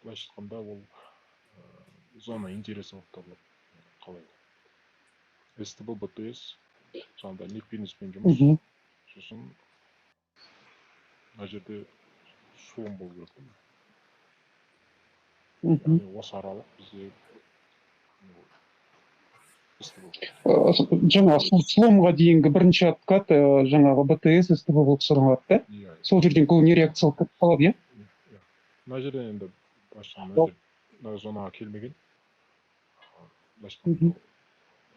былайша айтқанда ол зона интереса болып табылады. Қалай? СТБ, БТС, жаңағыдай ликвидностьпен жұмыс. Сосын мына жерде слом болу керек. Яғни осы аралық бізде Жаңағы сол сломға дейінгі бірінші откат жаңағы БТС, СТБ болып саналады, да? Иә. Сол жерден көбіне реакция алып кетіп қалады, иә? Иә. Мына жерде енді былайша айтқанда мына зонаға келмеген. Былайша айтқанда,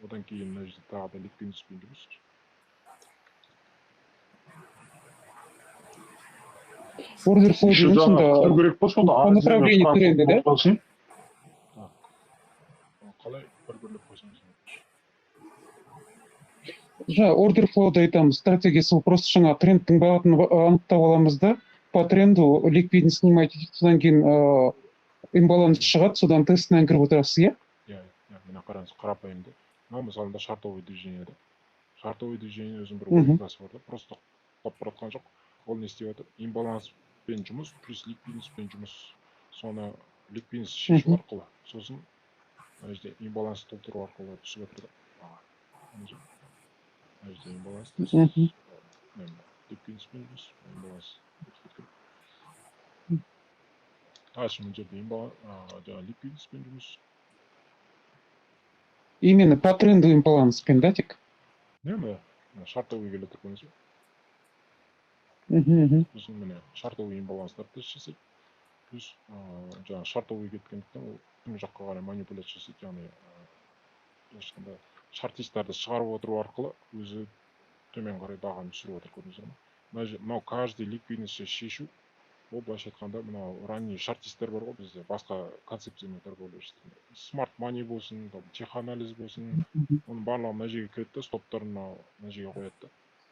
одан кейін мына жерде тағы да ликвидностьпен жұмыс. Ордер флоу Еще деген жаңа сонда күту керек па сонда? по направлению тренда, да? Так. Қалай, бір бірлеп қойсаңыз. Жаңа ордер флоуды айтамыз, стратегиясы ол просто жаңа трендтің бағытын анықтап аламыз да, по тренду ликвидность снимать етеді, содан кейін имбаланс шығады, содан тестінен кіріп отырасыз, иә? Иә, мына қараңыз, қарапайым да. Мынау мысалында шортовый движение да. Шортовый движение өзінің бір логикасы бар да, просто құлап бара жатқан жоқ. Ол не істеп жатыр? Имбаланспен жұмыс плюс ликвидностьпен жұмыс. Соны ликвидность шешу арқылы, сосын мына жерде имбаланс толтыру арқылы түсіп жатыр да. Мына жерде имбаланс, ликвидностьпен жұмыс, имбаланс өтіп кеткен. Дальше мына жерде жаңағы ликвидностьпен жұмыс. Именно по тренду имбаланспен, да, тек? Не, міне шортовый келе тұр, көрдіңіз бе? Мхм. Сосын міне шортовый имбаланстар тест жасайды. Плюс жаңағы шортовый кеткендіктен ол төмен жаққа қарай манипуляция жасайды, яғни Былайша айтқанда, шортисттарды шығарып отыру арқылы өзі төмен қарай бағаны түсіріп отыр, көрдіңіздер ма? Мынау каждый ликвидностьті шешу, ол былайша айтқанда, мынау ранний шортисттер бар ғой бізде, басқа концепциямен торговля жасайтын. Smart money болсын, там, теханализ болсын, оның барлығы мына жерге кіреді да, стоптарын мына жерге қояды да.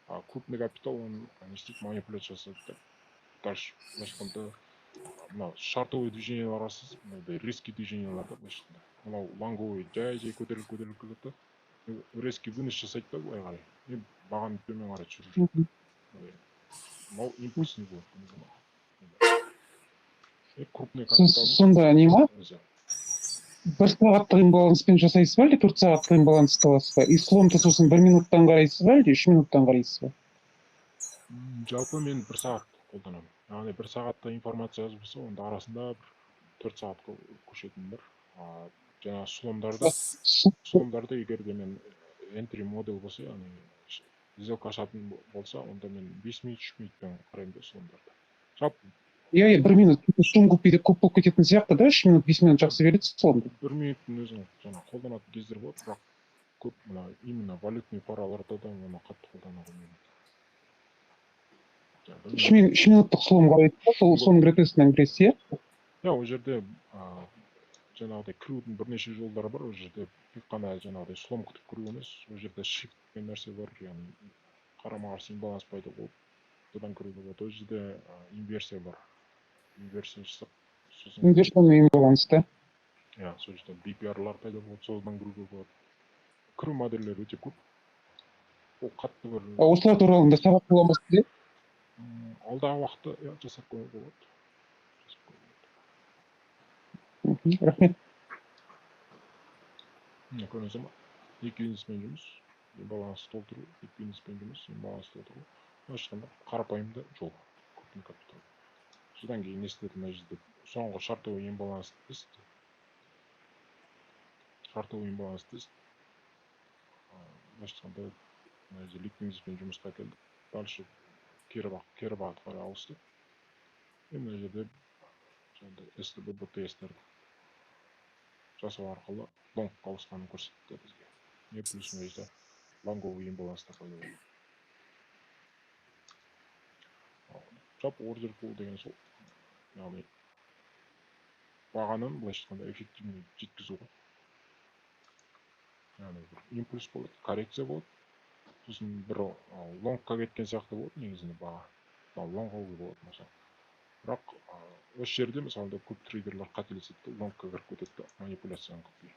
А крупный капитал оны не істейді? Манипуляция жасайды да. Дальше, былайша айтқанда, мынау шортовый движениялар арасы мынандай резкий движениялар да, былайша айтқанда. Мынау лонговый жай жай көтеріліп, көтеріліп кетеді да, резкий вынос жасайды да былай қарай, и бағаны төмен қарай түсіріп жібереді. Мынау импульсный болады, көрдіңіздер ма? И крупный капитал Сонда не ма? Өзі. 1 сағаттық имбаланспен жасайсыз ба, әлде 4 сағаттық имбалансты аласыз ба? И сломды сосын 1 минуттан қарайсыз ба, әлде 3 минуттан қарайсыз ба? Жалпы мен 1 сағат қолданамын. Яғни 1 сағатта информация аз болса, онда арасында бір 4 сағатқа көшетін бар. А жаңағы сломдарды, егер де мен entry модель болса, яғни сделка ашатын болса, онда мен 5 минут, 3 минутпен қараймын да сломдарды. Жалпы Иә, 1 минут шум көп, көп болып кететін сияқты да, 3 минут, 5 минут жақсы береді сломды. 1 минуттың өзін жаңағы қолданатын кездер болады, бірақ көп мына именно валютный параларда да оны қатты қолдана қоймаймын. Жаңағы 1 минут. 3 минуттық слом қарайсыз ба, сол соның ретестінен кіресіз, иә? Иә, ол жерде жаңағыдай кірудің бірнеше жолдары бар. Ол жерде тек қана жаңағыдай слом күтіп кіру емес, ол жерде shift деген нәрсе бар, яғни қарама қарсы имбаланс пайда болып, содан кіруге болады. Ол жерде инверсия бар, инверсия жасап, сосын Инверсионный имбаланс да. Иә, сол жерде BPR-лар пайда болады, содан кіруге болады. Кіру модельдері өте көп, ол қатты бір А осылар туралы да сабақ бола ма сізде? Алдағы уақытта, иә, жасап қоюға болады, жасап қоюға болады. Рахмет. Міне, көрдіңіздер ма? Ликвидностьпен жұмыс, имбаланс толтыру, ликвидностьпен жұмыс, имбаланс толтыру. Былайша айтқанда, қарапайым да жол крупный капитал. Содан кейін не істеді? Мына жерде соңғы шортовый имбаланс тест, шортовый имбаланс тест. Былайша айтқанда, мына жерде ликвидностьпен жұмысқа келді, дальше кері бағытқа қарай ауысты. И мына жерде жаңағыдай СТБ, БТС-терді жасау арқылы лонгқа ауысқанын көрсетті бізге. Не плюс мына жерде лонговый имбаланстар пайда болды. Жалпы ордер flow деген сол, яғни бағаның, былайша айтқанда, эффективный жеткізу ғой. Яғни бір импульс болады, коррекция болады, сосын бір лонгқа кеткен сияқты болады негізінде баға, лонговый болады мысалы. Бірақ осы жерде, мысалы, көп трейдерлер қателеседі да, лонгқа кіріп кетеді да, манипуляцияны күтпей.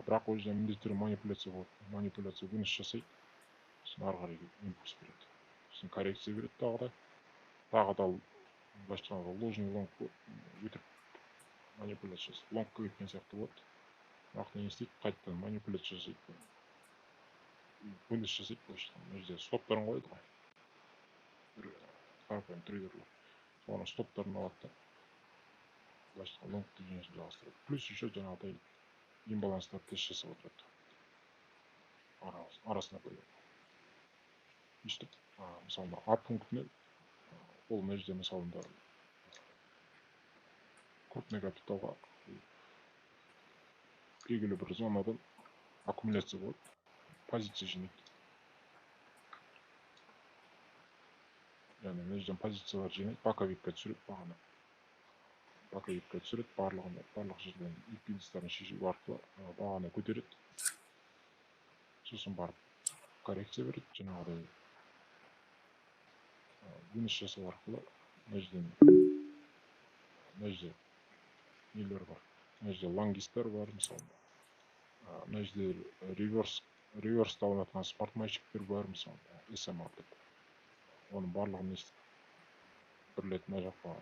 Бірақ ол жерде міндетті түрде манипуляция болады, манипуляция вынос жасайды, сосын ары қарай импульс береді, сосын коррекция береді, тағы да былайша айтқанда, ложный лонг болады, өтірік манипуляция жасайды, лонгқа кеткен сияқты болады, бірақ не істейді? Қайтадан манипуляция жасайды, вынос жасайды. Былайша айтқанда, мына жерде стоптарын қояды ғой бір қарапайым трейдерлер, соның стоптарын алады да, былайша айтқанда, лонг движениесін жалғастырады. Плюс еще жаңағыдай имбаланстар тест жасап отырады арасында пайда өйстіп. Мысалы, А пунктіне, ол мына жерде, мысалында, крупный капиталға белгілі бір зонадан аккумуляция болады, позиция жинайды, яғни мына жерден позициялар жинайды, боковикке түсіреді бағаны, боковикке түсіреді барлығын, барлық жерден ликвидностьтарын шешу арқылы бағаны көтереді, сосын барып коррекция береді, жаңағыдай вынос жасау арқылы. Мына жерден, мына жерде нелер бар? Мына жерде лонгисттер бар, мысалы, мына жерде реверста алынатын смарт мальчиктер бар, мысалы, СМА деп. Оның барлығын не істейді? Бір рет мына жаққа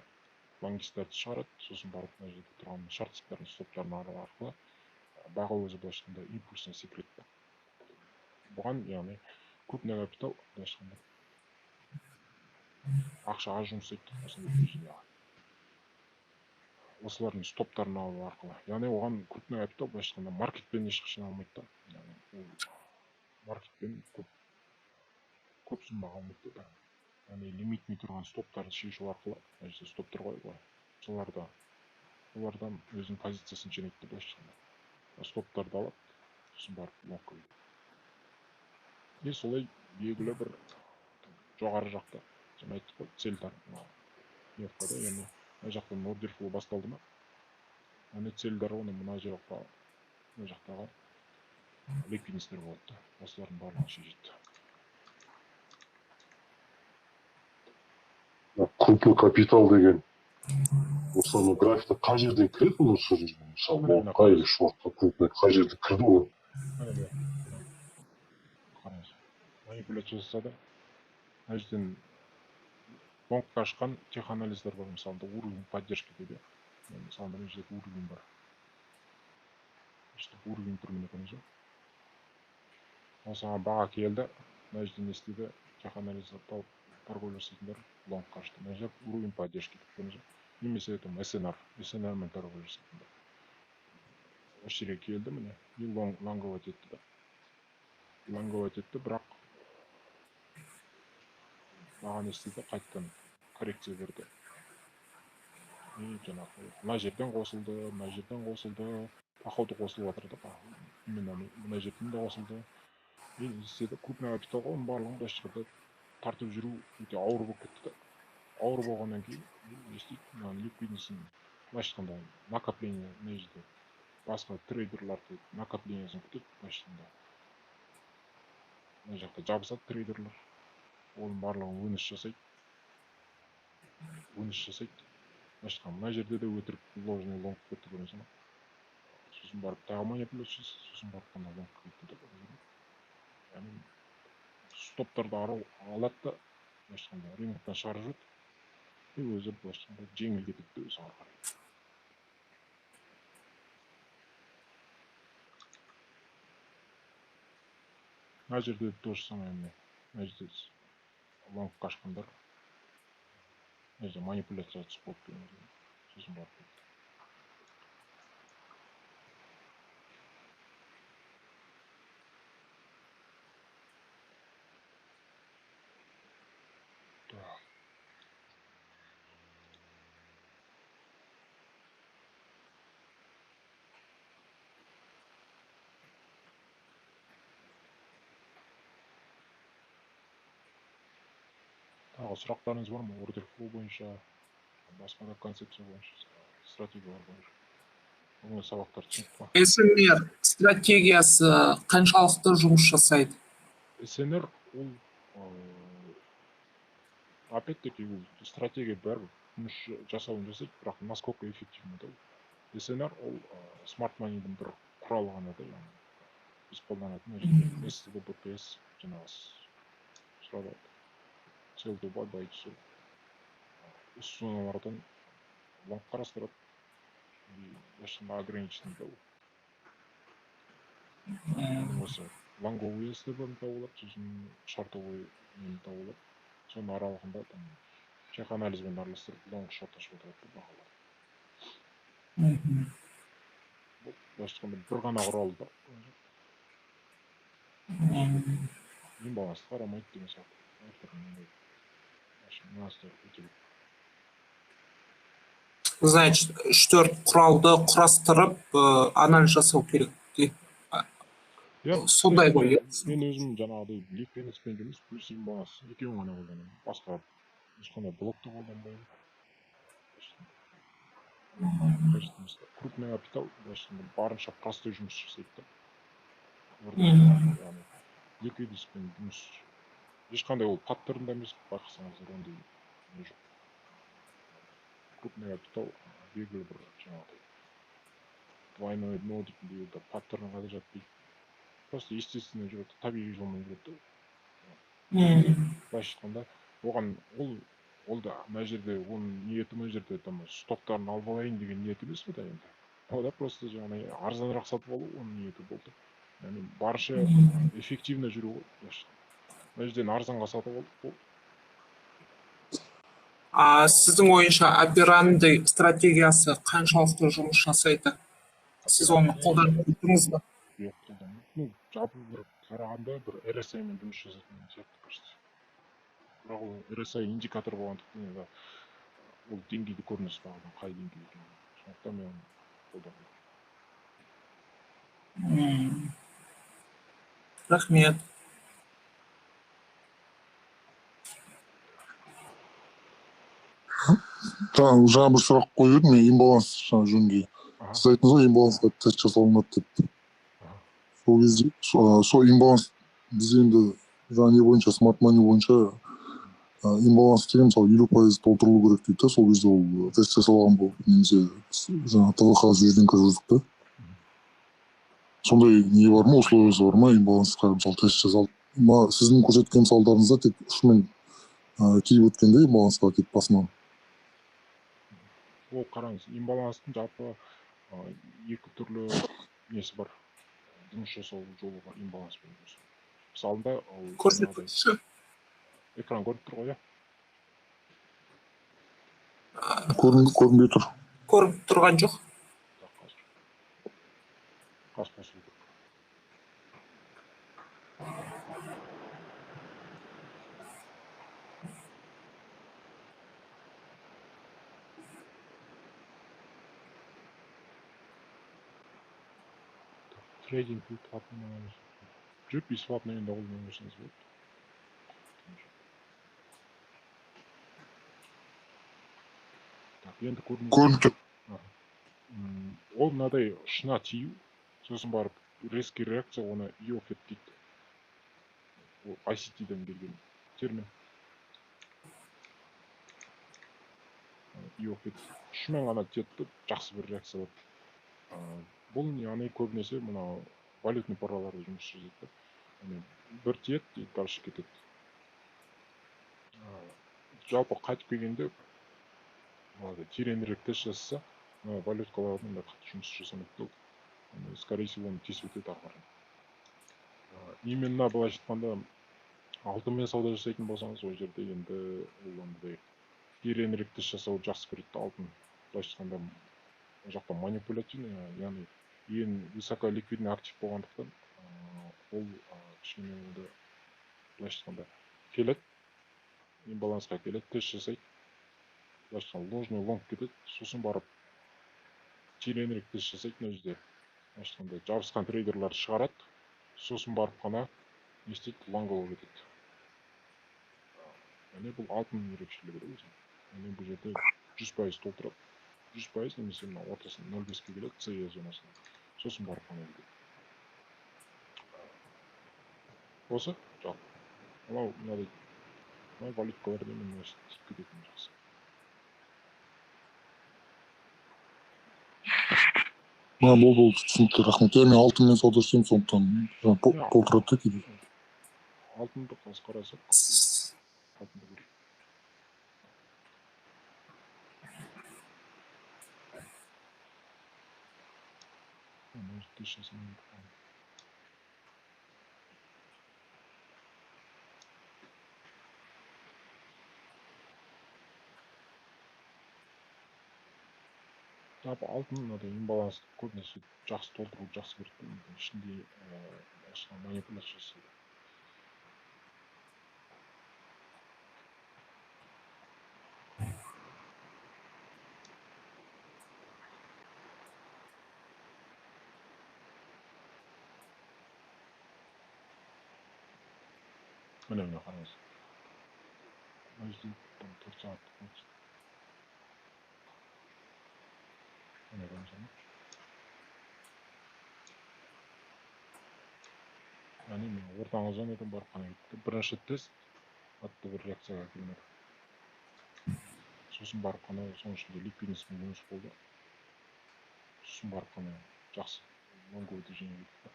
лонгистерді шығарады, сосын барып мына жерде тұрған шортистердің стоптарын алу арқылы баға өзі, былайша айтқанда, импульсіне секіреді да. Бұған, яғни, крупный капитал, былайша айтқанда, ақша аз жұмсайды осындай движениеға, осылардың стоптарын алу арқылы. Яғни оған крупный капитал, былайша айтқанда, маркетпен ешқашан алмайды да, яғни ол маркетпен көп көп суммаға алмайды да. Яғни лимитный тұрған стоптарды шешу арқылы, мына жерде стоптар қояды ғой, соларда, олардан өзінің позициясын жинайды да, былайша айтқанда, стоптарды алады. Сосын барып лонгқа кетеді. И солай белгілі бір жоғары жақта, жаңа айттық қой, цельдар дневкада, яғни мына жақтан ордер флоу басталды ма, ана цельдар оны мына жаққа, мына жақтағы ликвидностьтер болады да, осылардың барлығын шешеді. Крупный капитал деген осы ана графикта қай жерден кіреді ол, осы жерде мысалы лонгқа или шортқа крупный қай жерде кірді ол? Қараңыз, манипуляция жасады. Мына жерден лонгқа ашқан теханализдер бар, мысалы уровень поддержки дейді. Мысалы мына жерде уровень бар. Уровень тұр, міне көрдіңіз ба? Осыған баға келді. Мына жерде не істеді? Теханализдер тауып торговля жасайтындар лонгқа ашты. Мына жерде уровень поддержки деп көрдіңіз ба? Немесе там SNR, SNR мен торговля жасайтындар. Осы жерге келді, міне, и лонговать етті да. Лонговать етті, бірақ баға не істеді? Қайтадан коррекция берді. И жаңағы мына жерден қосылды, мына жерден қосылды, походу қосылып жатыр да, именно мына жерден де қосылды. И не істеді? Крупный капиталға оның барлығын былайша айтқанда тартып жүру өте ауыр болып кетті да. Ауыр болғаннан кейін не істейді? Мына ликвидностьін, былайша айтқанда, накопление мына жерде басқа трейдерларды накоплениясын күтеді, былайша айтқанда. Мына жақта жабысады трейдерлер. Оның барлығын вынос жасайды. Вынос жасайды. Былайша айтқанда, мына жерде де өтірік ложный лонг кетті, көрдіңіз ба? Сосын барып тағы манипуляция жасайды, сосын барып қана лонг кетті да. Яғни стоптарды алады да, былайша айтқанда, рыноктан шығарып жібереді. И өзі былайша айтқанда жеңіл кетеді де өзі ары қарай. Мына жерде то же самое, міне. Мына жерде лонг қашқандар. Мына жерде манипуляция түсіп болды, сосын барып кетті. Тағы сұрақтарыңыз бар ма? Ордер флоу бойынша, басқа да концепция бойынша, стратегиялар бойынша. Бүгінгі сабақтар түсінікті ма? SNR стратегиясы қаншалықты жұмыс жасайды? SNR ол, опять-таки, ол стратегия бәрібір жұмыс жасауын жасайды, бірақ насколько эффективно да ол. SNR ол смарт манидің бір құралы ғана да, яғни біз қолданатын STBPS жаңағы сұрады. Sell to buy, buy to sell. Осы зоналардан лонг қарастырады. И былайша ограниченный да ол. Осы лонговый STB-ні тауып алады, сосын шортовый нені тауып алады. Соның аралығында там теханализбен араластырып лонг шорт ашып отырады да бағалар. Бұл былайша айтқанда бір ғана құрал да. Имбалансты қарамайды деген сияқты. Значит, 3-4 құралды құрастырып, анализ жасау керек. Сондай ғой, иә? Мен өзім жаңағыдай ликвидностьпен жұмыс, плюс имбаланс екеуін ғана қолданамын. Басқа ешқандай блокты қолданбаймын. Крупный капитал, былайша айтқанда, барынша простой жұмыс жасайды да. Яғни ликвидностьпен жұмыс ешқандай ол паттерн да емес, байқасаңыздар ондай не жоқ. Крупный капитал белгілі бір жаңағыдай двойное дно дейтіндей ол да паттернға да жатпайды. Просто естественно жүреді, табиғи жолмен жүреді. Былайша айтқанда, оған ол да мына жерде оның ниеті мына жерде там стоктарын алып алайын деген ниет емес қой да енді. Ол да просто жаңағыдай арзанырақ сатып алу оның ниеті болды. Яғни барынша эффективно жүру ғой, былайша айтқанда. Мына жерден арзанға сатып алдық, болды. А сіздің ойынша операнды стратегиясы қаншалықты жұмыс жасайды? Сіз оны қолданып көрдіңіз бе? Жоқ, қолданбадым. Ну, жалпы бір қарағанда бір RSI мен жұмыс жасайтын сияқты, кажется. Бірақ ол RSI индикатор болғандықтан енді ол деңгейді көрініс бағадан қай деңгей екенін. Сондықтан мен оны қолданбаймын. Рахмет. Жаңа бір сұрақ қойып едім мен имбаланс жөнінде. Сіз айттыңыз ғой, имбалансқа тест жасалынады деп. Сол кезде сол имбаланс біз енді жаңа не бойынша, smart money бойынша имбаланс деген мысалы 50% толтырылу керек дейді да, сол кезде ол тест жасалған болып немесе жаңа ТВХ жерден кіріп жүрдік та. Сондай не бар ма, условиясы бар ма имбалансқа мысалы тест жасалды ма? Сіздің көрсеткен мысалдарыңызда тек ұшымен тиіп өткенде имбалансқа тек басынан. Ол қараңыз, имбаланстың жалпы екі түрлі несі бар, жұмыс жасау жолы бар имбаланспен. Мысалында ол Көрсетіңізші. Экран көрініп тұр ғой, иә? Көрінбей тұр. Көрініп тұрған жоқ. Қас қосылу керек. Трейдинг платный жүр, бесплатный енді қолдан көрсеңіз болады. Так, енді көрініп Көрініп тұр. Ол мынадай ұшына тию, сосын барып резкий реакция, оны EOF дейді. Ол ай си ти-ден келген термин. EOF ұшымен ғана тиеді, жақсы бір реакция болады. Бұл яғни көбінесе мынау валютный параларда жұмыс жасайды да. Яғни бір тиеді, и дальше кетеді. Жалпы қайтып келгенде мынадай тереңірек тест жасаса, мына валюткалардың да қатты жұмыс жасамайды да ол. Яғни, скорее всего, оны тесіп өтеді ары қарай. Именно былайша айтқанда алтынмен сауда жасайтын болсаңыз, ол жерде енді ол андай тереңірек тест жасауды жақсы көреді да алтын. Былайша айтқанда ол жақта манипулятивный, яғни ең высоколиквидный актив болғандықтан, ол, кішкене енді былайша айтқанда келеді, имбалансқа келеді, тест жасайды, былайша айтқанда ложный лонг кетеді, сосын барып тереңірек тест жасайды мына жерде, былайша айтқанда жабысқан трейдерларды шығарады, сосын барып қана не істейді, лонг кетеді. Яғни бұл алтынның ерекшелігі да өзінің. Яғни бұл жерде 100% толтырады, 100% немесе мына ортасында нөл беске келеді, С Е зонасына, сосын барып қана кетеді. Осы жалпы мынау мынадай мына валюткалар да мына тиіп кететін жақсы. Мына болды, түсінікті, рахмет. Иә, мен алтынмен сауда жасаймын, сондықтан жаңа толтырады да кейде. Алтынды қазір қарасақ, алтынды көрейік. Жалпы алтын мынадай имбалансты көбінесе жақсы толтыру жақсы көреді, ішінде манипуляция жасайды. Міне, міне қараңыз. Мына жерде там төрт сағаттық болсын. Міне қараңыз, ана. Яғни мен ортаңғы зонадан барып қана кетті. Бірінші тест қатты бір реакцияға келмеді. Сосын барып қана соның ішінде ликвидностьпен жұмыс болды. Сосын барып қана жақсы лонговый движение кетті.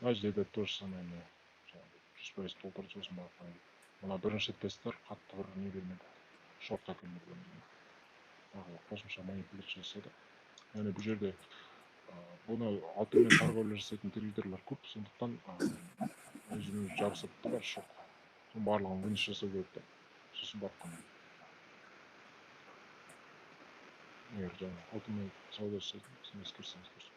Мына жерде де то же самое, міне, жаңағыдай 100% толтырды, сосын барып қана кетті. Мына бірінші тесттер қатты бір не бермеді, шортқа келмеді. Тағы қосымша манипуляция жасады. Яғни бұл жерде бұны алтынмен торговля жасайтын трейдерлер көп, сондықтан өзін өзі жабысып тұр шортқа. Соның барлығын вынос жасау керек та. Сосын барып қана. Егер жаңа алтынмен сауда жасайтын болсаңыз, ескерсеңіз дұрыс болады.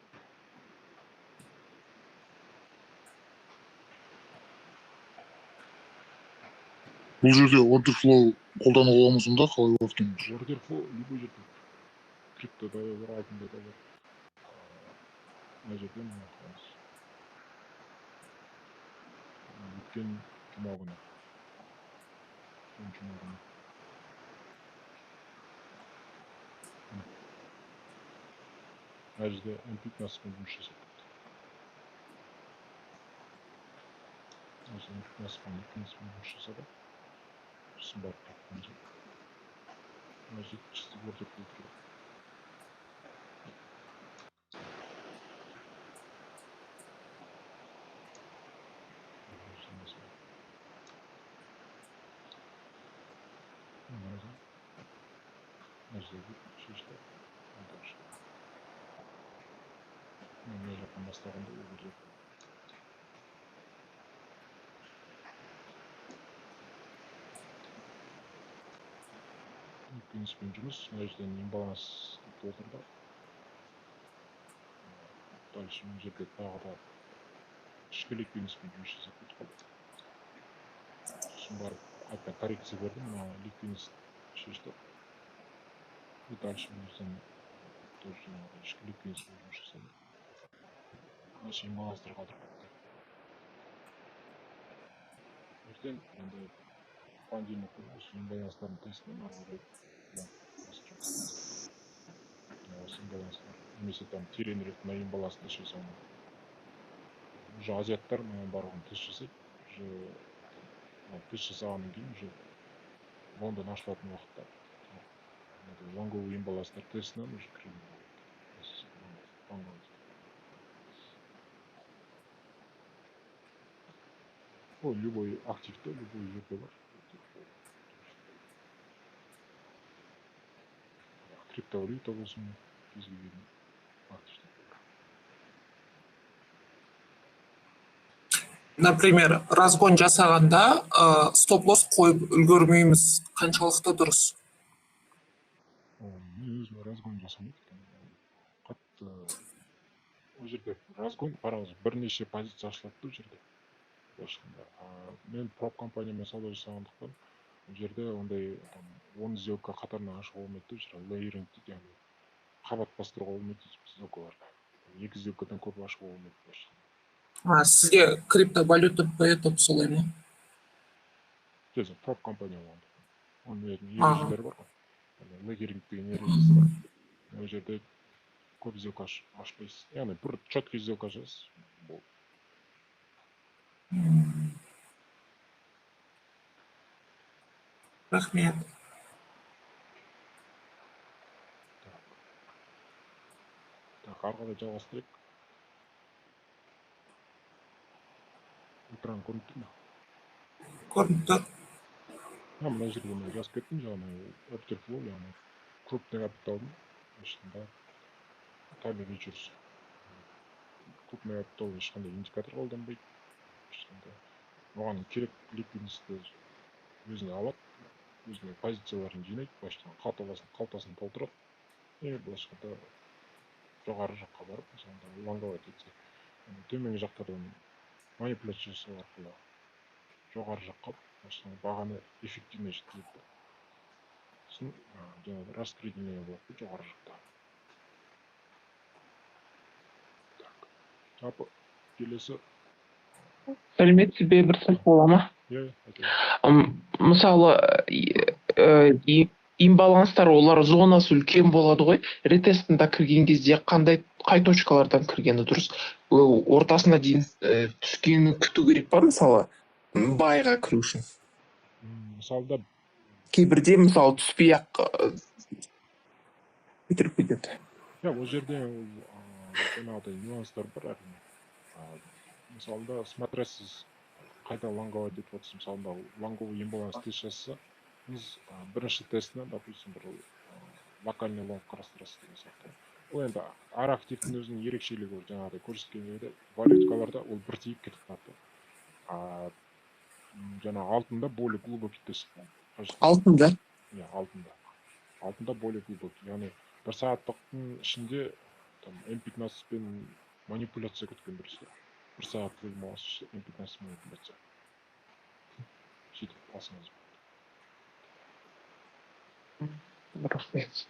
Бұл жерде order flow қолдануға бола ма сонда? Қалай болады екен? Order flow любой жерде. Криптода да бар, алтында да бар. Мына жерде мына қараңыз. Өткен жұма күні. Өткен жұма күні. Мына жерде М15-пен жұмыс жасап кетті. Осы М15-пен ликвидностьпен жұмыс жасады. Сосын барып қайтқан жер. Мына жерде чистый ордер толтырды. Мына жерде шешті. Дальше. Мына жақтан бастағанда ол жерде ликвидностьпен жұмыс, мына жерден имбаланс толтырды. Дальше мына жерде тағы да ішкі ликвидностьпен жұмыс жасап кетіп қалды. Сосын барып қайта коррекция берді, мына ликвидность шешті. И дальше мына жерден тоже жаңағы ішкі ликвидностьпен жұмыс жасады. Дальше имбаланстар қалдырып кетті. Ертең енді понедельник күні осы имбаланстардың тестінен ары қарай осы имбаланстар немесе там тереңірек мына имбалансты шеше алмайды. Уже азиаттар мынаның барлығын тест жасайды. Уже тест жасағаннан кейін уже Лондон ашылатын уақытта лонговый имбаланстар тестінен уже кіруге болады. Ол любой активте, любой жерде бар. Криптовалюта болсын, кез келген активте бар. Например, разгон жасағанда стоп-лосс қойып үлгермейміз, қаншалықты дұрыс? Мен өзім разгон жасамайды. Қатты ол жерде разгон, қараңыз, бірнеше позиция ашылады ол жерде. Мен проп компаниямен сауда жасағандықтан ол жерде ондай 10 сделка қатарынан ашуға болмайды ол жерде лейеринг дейді, яғни қабат бастыруға болмайды сделкаларды. 2 сделкадан көп ашуға болмайды. Сізге криптовалюта поэтому солай ма? Жоқ, проп компания болғандықтан. Оның өзінің ережелері бар ғой. Лейеринг деген ережесі бар. Ол жерде көп сделка ашпайсыз. Яғни бір четкий сделка ашасыз. Болды. Рахмет. Так, ары қарай жалғастырайық. Экран көрініп тұр ма? Көрініп тұр. Мына жерде мен жазып кеттім, жаңағы order flow, яғни крупный капиталдың ішінде табиғи фьючерс. Крупный капитал ешқандай индикатор қолданбайды. Ешқандай. Оған керек ликвидностьті өзіне алады, өзінің позицияларын жинайды, былайша айтқанда қалтасын толтырады. И былайша айтқанда жоғары жаққа барып, мысалы, лонговать етсе, төменгі жақтардан манипуляция жасау арқылы жоғары жаққа бағаны эффективно жеткізеді. Сосын жаңағы распределение болады жоғары жақта. Так, жалпы келесі. Сәлеметсіз бе, бір сұрақ бола ма? Иә, Мысалы, имбаланстар, олар зонасы үлкен болады ғой. Ретестында кірген кезде қандай, қай точкалардан кіргені дұрыс? Ортасына дейін түскенін күту керек па, мысалы, байға кіру үшін? Мысалда кейбірде, мысалы, түспей ақ бітіріп кетеді. Иә, ол жерде жаңағыдай нюанстар бар әрине. Мысалда, смотря сіз қайда лонговать етіп отырсыз, мысалында лонговый имбаланс тест жасаса, сіз бірінші тестінен, допустим, бір локальный лонг қарастырасыз деген сияқты. Ол енді әр активтің өзінің ерекшелігі бар, жаңағыдай көрсеткендей, валюткаларда ол бір тиіп кетіп қалады. Жаңағы алтында более глубокий тест. Алтында? Иә, алтында. Алтында более глубокий. Яғни бір сағаттықтың ішінде там М15 пен манипуляция күткен дұрыс. Бір сағат М15 манипуляция. Сөйтіп алсаңыз болады. Рахмет.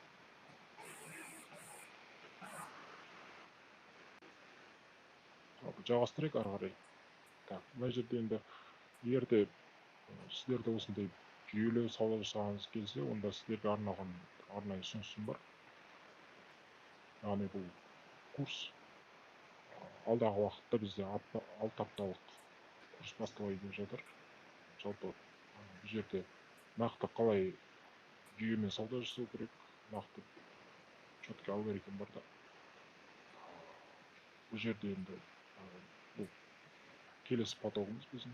Жалғастырайық ары қарай. Так, мына жерде енді Егер де сіздерде осындай жүйелі сауда жасағыңыз келсе, онда сіздерге арналған арнайы ұсынысым бар. Яғни бұл курс алдағы уақытта бізде 6 апталық курс басталайын деп жатыр. Жалпы бұл жерде нақты қалай жүйемен сауда жасау керек, нақты четкий алгоритм бар да. Бұл жерде енді бұл келесі потогымыз біздің.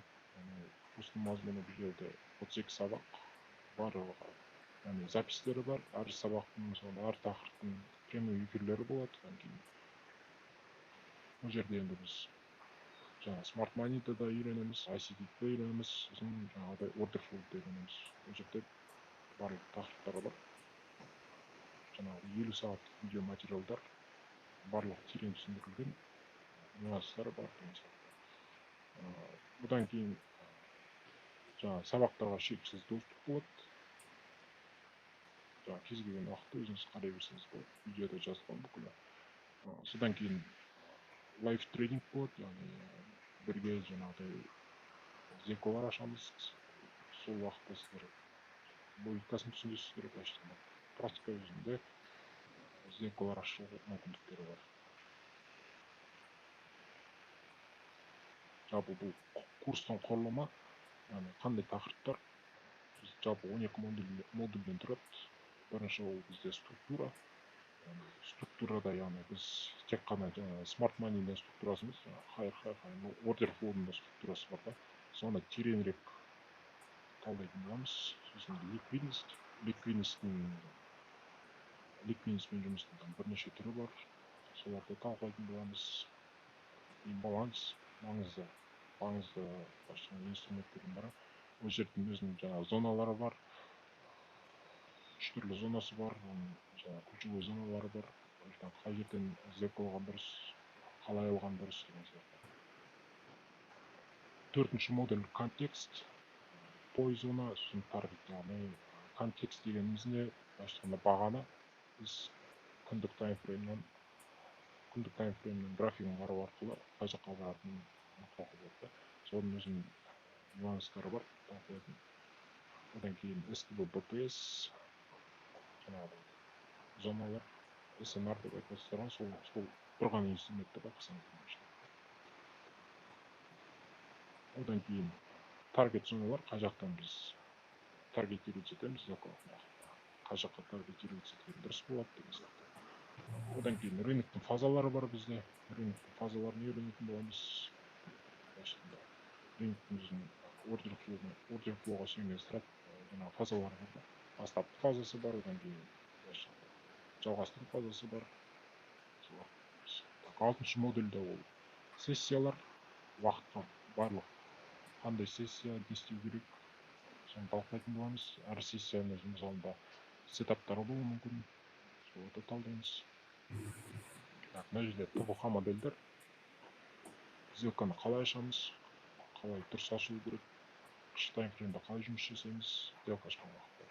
Курстың мазмұны бұл жерде 32 сабақ, барлығы, яғни запистері бар, әр сабақтың, мысалы, әр тақырыптың прямой эфирлері болады. Одан кейін бұл жерде енді біз жаңа смарт маниді да үйренеміз, ICT-ді да үйренеміз, сосын жаңағыдай order flow-ды да үйренеміз. Бұл жерде барлық тақырыптар бар. Жаңағы 50 сағаттық видео материалдар, барлық терең түсіндірілген нюанстары бар деген сияқты. Бұдан кейін жаңа сабақтарға шексіз доступ болады. Жаңа кез келген уақытта өзіңіз қарай берсеңіз болады. Видеода жазылған бүкілі. Содан кейін live трейдинг болады, яғни бірге жаңағыдай сделкалар ашамыз. Сол уақытта сіздер логикасын түсінесіздер, былайша айтқанда практика жүзінде сделкалар ашу мүмкіндіктері бар. Жалпы бұл курстың құрылымы, яғни қандай тақырыптар, біз жалпы 12 модульден тұрады. Бірінші ол бізде структура. Яғни структурада, яғни біз тек қана смарт манидің структурасы емес, хайр хайр хайр, ордер флоудың да структурасы бар да, соны тереңірек талдайтын боламыз. Сосын ликвидность, ликвидностьпен жұмыстың бірнеше түрі бар, соларды талқылайтын боламыз. Имбаланс маңызды инструменттердің бірі. Ол жердің өзінің жаңағы зоналары бар, үш түрлі зонасы бар, оның жаңағы ключевой зоналары бар. Қай жерден сделка алған дұрыс, қалай алған дұрыс деген сияқты. Төртінші модуль контекст, пой зона, сосын таргет. Яғни контекст дегеніміз не? Былайша айтқанда бағаны біз күндік таймфреймнен графигін қарау арқылы қай жаққа баратынын анықтауға болады. Соның өзінің нюанстары бар талқылайтын. Одан кейін STB, BPS, жаңағыдай зоналар, SNR деп айтасыздар, сол тұрған инструментті байқасаңыз. Одан кейін таргет зоналар, қай жақтан біз таргетировать етеміз, қай жаққа таргетировать еткен дұрыс болады деген сияқты. Одан кейін рыноктың фазалары бар бізде. Рыноктың фазаларын үйренетін боламыз. Рыноктың өзінің ордер флоуға сүйенген жаңағы фазалары бар. Бастапқы фазасы бар, одан кейін жалғастыру фазасы бар. Алтыншы модульде ол сессиялар, уақытқа барлық қандай сессия не істеу керек, соны талқылайтын боламыз. Әр сессияның өзінің мысалында сетаптары болуы мүмкін, соларды талдаймыз. Так, мына жерде ТВХ модельдер, сделканы қалай ашамыз, қалай дұрыс ашу керек, кіші таймфреймде қалай жұмыс жасаймыз, сделка ашқан уақытта.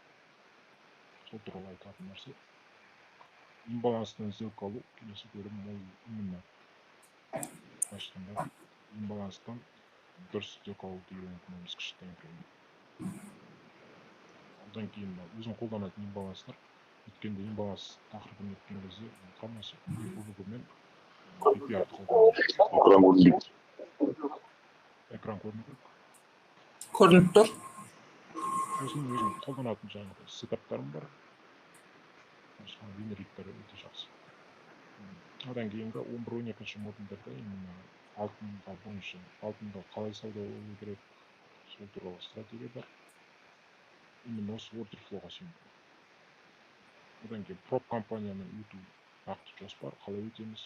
Сол туралы айтатын нәрсе. Имбаланстан сделка алу, келесі бөлім ол именно былайша имбаланстан дұрыс сделка алуды үйренетін боламыз кіші таймфреймде. Одан кейін өзім қолданатын имбаланстар. Өткенде имбаланс тақырыбын өткен кезде осы УВГ-мен BPR-ды қолданамыз. Экран көріну керек. Көрініп тұр. Сосын өзім қолданатын жаңағы сетаптарым бар. Винриттері өте жақсы. Одан кейінгі 11-12 модульдерде именно алтынға бойынша алтынды қалай саудалау керек, сол туралы стратегия бар. Именно осы ордер флоуға сүйенген. Одан кейін проп компанияны өту нақты жоспар, қалай өтеміз,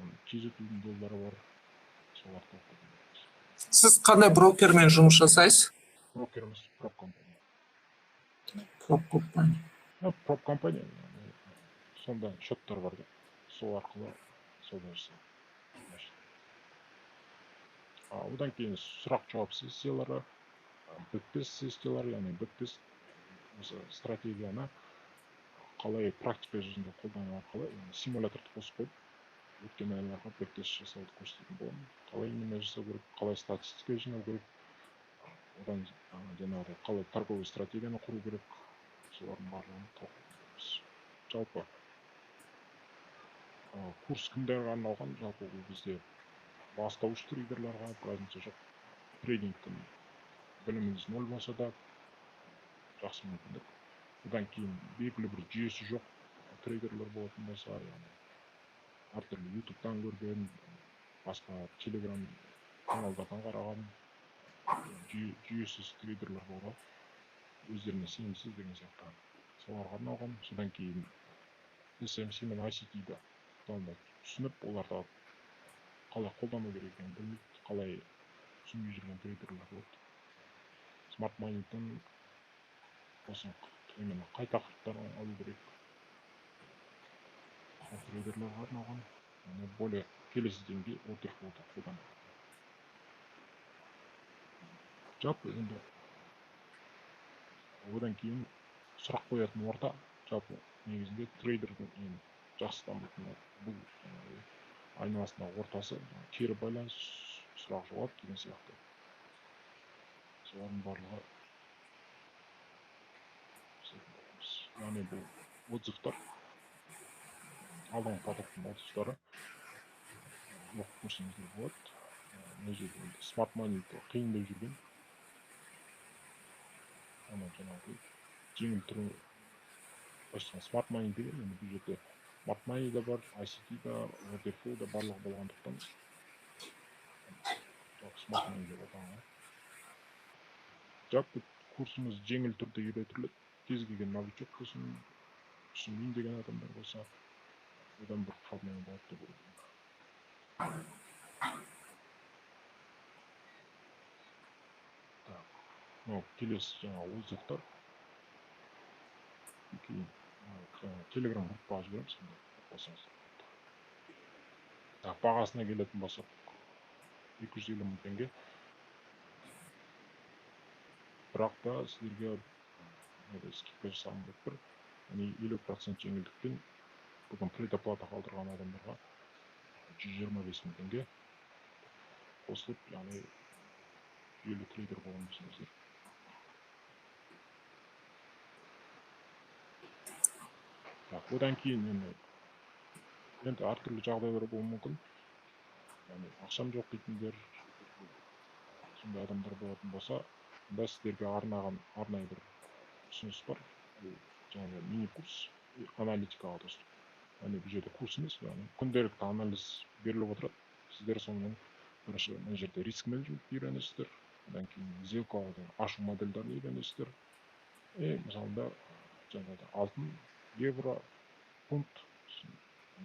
оны тез өтудің жолдары бар, соларды талқылаймыз. Сіз қандай брокермен жұмыс жасайсыз? Брокеріміз проп компания. Проп компания. Проп компания, сонда счеттар бар да, сол арқылы сауда жасаймын. Одан кейін сұрақ жауап сессиялары, бэктест сессиялары, яғни бэктест осы стратегияны қалай практика жүзінде қолдану арқылы, яғни симуляторды қосып қойып, өткен айларға бэктест жасауды көрсететін боламын. Қалай именно жасау керек, қалай статистика жинау керек, Одан жаңағыдай қалай торговый стратегияны құру керек, солардың барлығын талқылаймыз. Жалпы курс кімдерге арналған? Жалпы бұл бізде бастауыш трейдерларға, разница жоқ. Трейдингтің біліміңіз ноль болса да жақсы мүмкіндік. Одан кейін белгілі бір жүйесі жоқ трейдерлер болатын болса, яғни әртүрлі ютубтан көрген, басқа телеграм каналдардан қараған жүйесіз трейдерлер болады, өздеріне сенімсіз деген сияқты, соларға арналған. Содан кейін SMC мен ICT-ді түсініп, оларды қалай қолдану керек екенін білмейді, қалай түсінбей жүрген трейдерлер болады. Смарт майнингтің осы именно қай тақырыптарын алу керек, сол трейдерлерге арналған. Яғни более келесі деңгей order flow-ды қолдану. Жалпы енді одан кейін сұрақ қоятын орта, жалпы негізінде трейдердің ең жақсы дамитын бұл айналасындағы ортасы, кері байланыс, сұрақ жауап деген сияқты. Солардың барлығы, яғни бұл отзывтар, алдыңғы потоктың отзывтары оқып көрсеңіздер болады. Мына жерде енді смарт маниді қиын деп жүрген, ана жаңағыдай жеңіл түрі, былайша айтқанда смарт мани деген, енді бұл жерде смарт мани да бар, ICT да, order flow да барлығы болғандықтан смарт мани деп аталған. Жалпы курсымыз жеңіл түрде үйретіледі. Кез келген новичок болсын, түсінбеймін деген адамдар болса, одан бір проблема болады деп ойлаймын. Так, мынау келесі жаңағы отзывтар. Кейін телеграм группаға жібереміз, сонда қосыңыздар. Так, бағасына келетін болсақ, 250 мың теңге. Бірақ та сіздерге скидка жасағым келіп тұр. Яғни 50% жеңілдікпен бүгін предоплата қалдырған адамдарға 125 мың теңге қосылып, яғни жүйелі трейдер боламын десеңіздер. Так, одан кейін енді әртүрлі жағдайлар болуы мүмкін. Яғни ақшам жоқ дейтіндер, сондай адамдар болатын болса, онда сіздерге арнаған арнайы бір ұсыныс бар. Бұл жаңағы мини курс аналитикаға доступ. Яғни бұл жерде курс емес, яғни күнделікті анализ беріліп отырады. Сіздер сонымен бірінші мына жерде риск менеджмент үйренесіздер, одан кейін сделкаларды ашу модельдерін үйренесіздер. Мысалында жаңағыдай алтын, евро, фунт,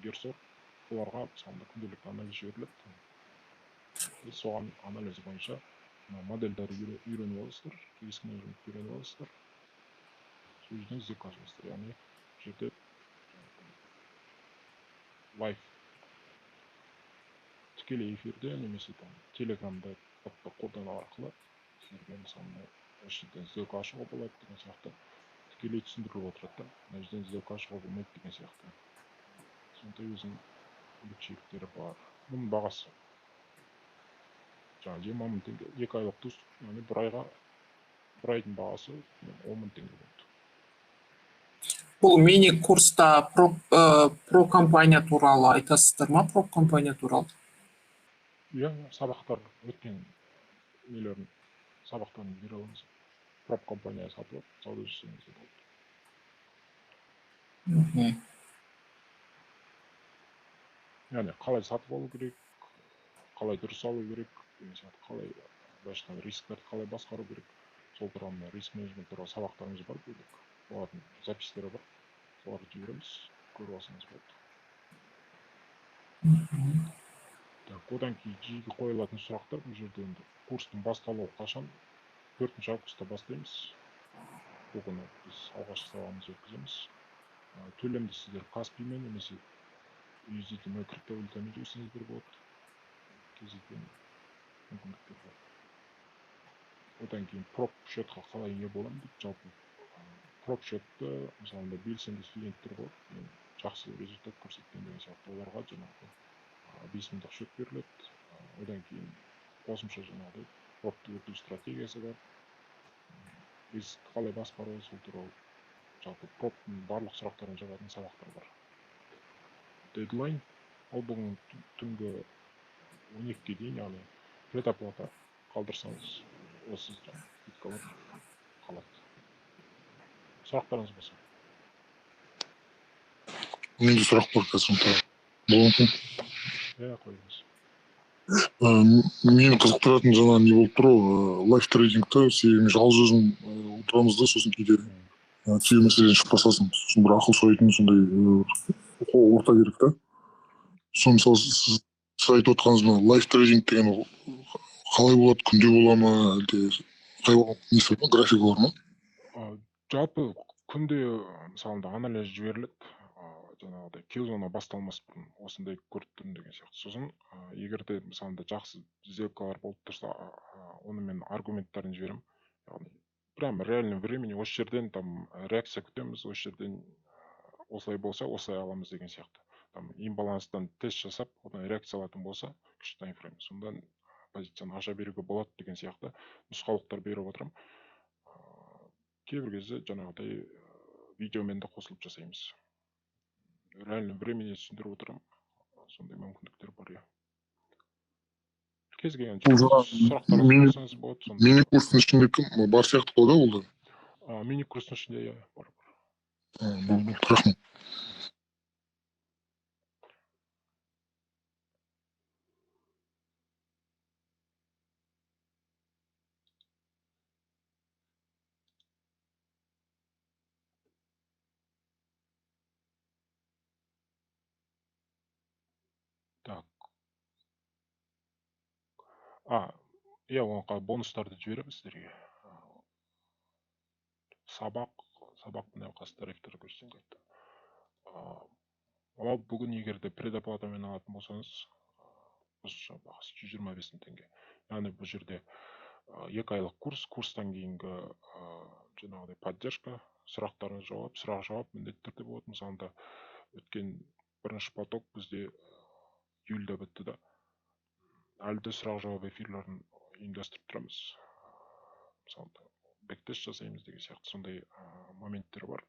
герсор, оларға мысалында күнделікті анализ жіберіледі. Соған анализ бойынша модельдерді үйреніп аласыздар, риск менеджмент үйреніп аласыздар. Сол жерден сделка ашасыздар. Яғни бұл жерде лайв тікелей эфирде немесе там телеграмда ботты қолдану арқылы сіздерге мысалы осы жерден сделка ашуға болады деген сияқты тікелей түсіндіріліп отырады да, мына жерден сделка ашуға болмайды деген сияқты. Сондай өзінің ерекшеліктері бар. Бұның бағасы жаңағы 20 мың теңге, 2 айлық тус, яғни бір айға, бір айдың бағасы 10 мың теңге болды. Бұл мини курста про компания туралы айтасыздар ма? Про компания туралы? Иә, сабақтар өткен нелерін, сабақтарын бере аламыз. Проп компания сатып алып, сауда жасасаңыз да болады. Яғни қалай сатып алу керек, қалай дұрыс алу керек, деген сияқты, қалай, былайша айтқанда, рисктерді қалай басқару керек, сол туралы мына риск менеджмент туралы сабақтарымыз бар бөлек, олардың запистері бар, соларды жібереміз, көріп алсаңыз болады. Так, одан кейін жиі қойылатын сұрақтар бұл жерде енді курстың басталуы қашан? 4 августта бастаймыз. Бұл күні біз алғашқы сабағымызды өткіземіз. Төлемді сіздер Каспимен немесе USDT мен криптовалютамен жіберсеңіздер болады. Кез келген мүмкіндіктер бар. Одан кейін проп счетқа қалай ие боламын деп, жалпы проп счетты мысалы белсенді студенттер болады, жақсы результат көрсеткен деген сияқты, оларға жаңағы 5 мыңдық счет беріледі. Одан кейін қосымша жаңағыдай пропты өту стратегиясы бар. Риск қалай басқару, сол туралы жалпы проптың барлық сұрақтарын жабатын сабақтар бар. Дедлайн ол бүгін түнгі 12-ге дейін, яғни предоплата қалдырсаңыз, осы скидкалар қалады. Сұрақтарыңыз болса. Менде сұрақ бар қазір. Болуы мүмкін. Иә, қойыңыз. Мені қызықтыратын жаңа не болып тұр ғой, live трейдингті, себебі мен жалғыз өзім отырамыз да, сосын кейде кейбір мәселеден шығып қаласың, сосын бір ақыл сұрайтын сондай орта керек та. Сол мысалы сіз айтып отқаныңыз мына live трейдинг деген ол қалай болады, күнде бола ма, әлде қай несі бар ма, графигі бар ма? Жалпы күнде мысалы анализ жіберіледі, жаңағыдай килзона басталмас бұрын осындай көріп тұрмын деген сияқты. Сосын егер де мысалы жақсы сделкалар болып тұрса, оны мен аргументтарын жіберемін. Яғни прям реальный времени осы жерден там реакция күтеміз, осы жерден осылай болса осылай аламыз деген сияқты. Там имбаланстан тест жасап, одан реакция алатын болса, кіші таймфрейм, сондан позицияны аша беруге болады деген сияқты нұсқаулықтар беріп отырамын. Кейбір кезде жаңағыдай видеомен де қосылып жасаймыз. Реальный времени түсіндіріп отырамын. Сондай мүмкіндіктер бар, иә. Кез келген сұрақтар қойсаңыз болады. Мини курстың ішінде кім бар сияқты ғой да ол да? Мини курстың ішінде, иә, бар. Рахмет. Так. Иә, оған бонустарды жіберемін сіздерге. Сабақ мына қазір тарифтер көрсетейін қайтадан. Ал бүгін егер де предоплатамен алатын болсаңыз, осы бағасы 125 мың теңге. Яғни бұл жерде 2 айлық курс, курстан кейінгі жаңағыдай поддержка, сұрақтарыңыз жауап, сұрақ жауап міндетті түрде болады. Мысалы, өткен бірінші поток бізде июльда бітті да. Әлі де сұрақ жауап эфирлерін ұйымдастырып тұрамыз. Мысалы, бэктест жасаймыз деген сияқты сондай моменттер бар.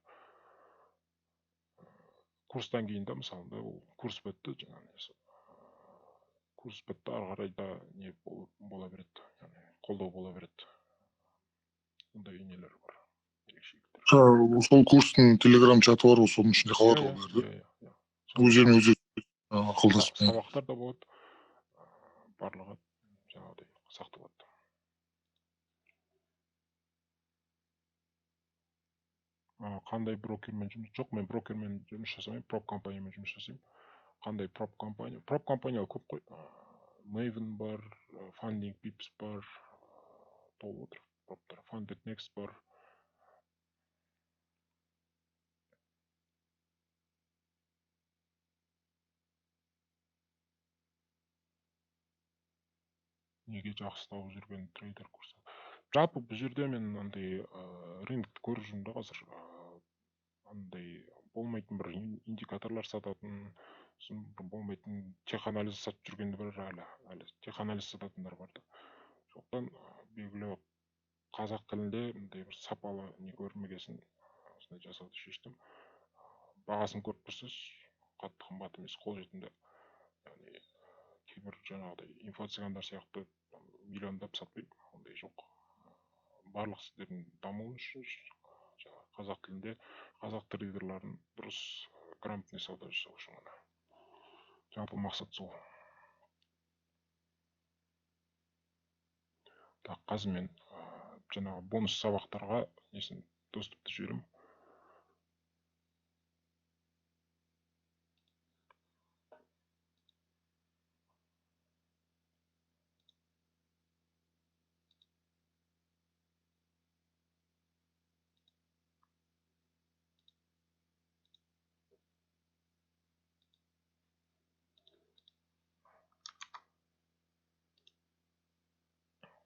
Курстан кейін де, мысалы, ол курс бітті, жаңағы курс бітті, ары қарай да не бола береді, яғни қолдау бола береді. Ондай нелер бар, ерекшеліктер. Сол курстың телеграм чаты бар, соның ішінде қалады ғой бәрі, да? Өздеріне өздері ақылдасып. Сабақтар да болады, барлығы жаңағыдай сақталады. Қандай брокермен жұмыс? Жоқ, мен брокермен жұмыс жасамаймын, проп компаниямен жұмыс жасаймын. Қандай проп компания? Проп компаниялар көп қой. Maven бар, Funding Pips бар, толып отыр проптар. Funded Next бар. Неге жақсы тауып жүрген трейдер курсы? Жалпы бұл жерде мен андай рынокты көріп жүрмін да қазір. Андай болмайтын бір индикаторлар сататын, сосын бір болмайтын теханализ сатып жүргендер бар, әлі теханализ сататындар бар да. Сондықтан белгілі қазақ тілінде мындай бір сапалы не көрмегесін осындай жасауды шештім. Бағасын көріп тұрсыз, қатты қымбат емес, қолжетімді. Яғни кейбір жаңағыдай инфо-цыгандар сияқты миллиондап сатпаймын, ондай жоқ. Барлық сіздердің дамуы үшін жаңағы қазақ тілінде қазақ трейдерларын дұрыс грамотный сауда жасау үшін ғана. Жалпы мақсат сол. Так, қазір мен жаңағы бонус сабақтарға несін доступты жіберемін.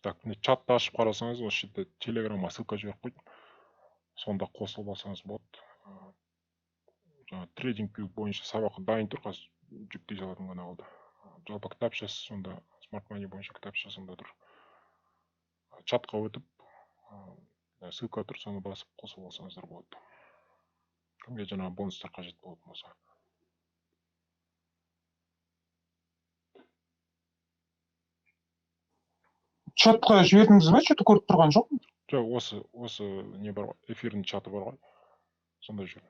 Так, міне чатты ашып қарасаңыз, осы жерде телеграмға ссылка жіберіп қойдым. Сонда қосылып алсаңыз болады. Жаңа трейдинг бойынша сабақ дайын тұр, қазір жүктей салатын ғана қалды. Жалпы кітапшасы сонда, смарт мани бойынша кітапша сонда тұр. Чатқа өтіп, Ссылка тұр, соны басып қосып алсаңыздар болады. Кімге жаңағы бонустар қажет болатын болса. Чатқа жібердіңіз бе? Что-то көріп тұрған жоқпын. Жоқ, осы не бар ғой, эфирдің чаты бар ғой. Сонда жүр.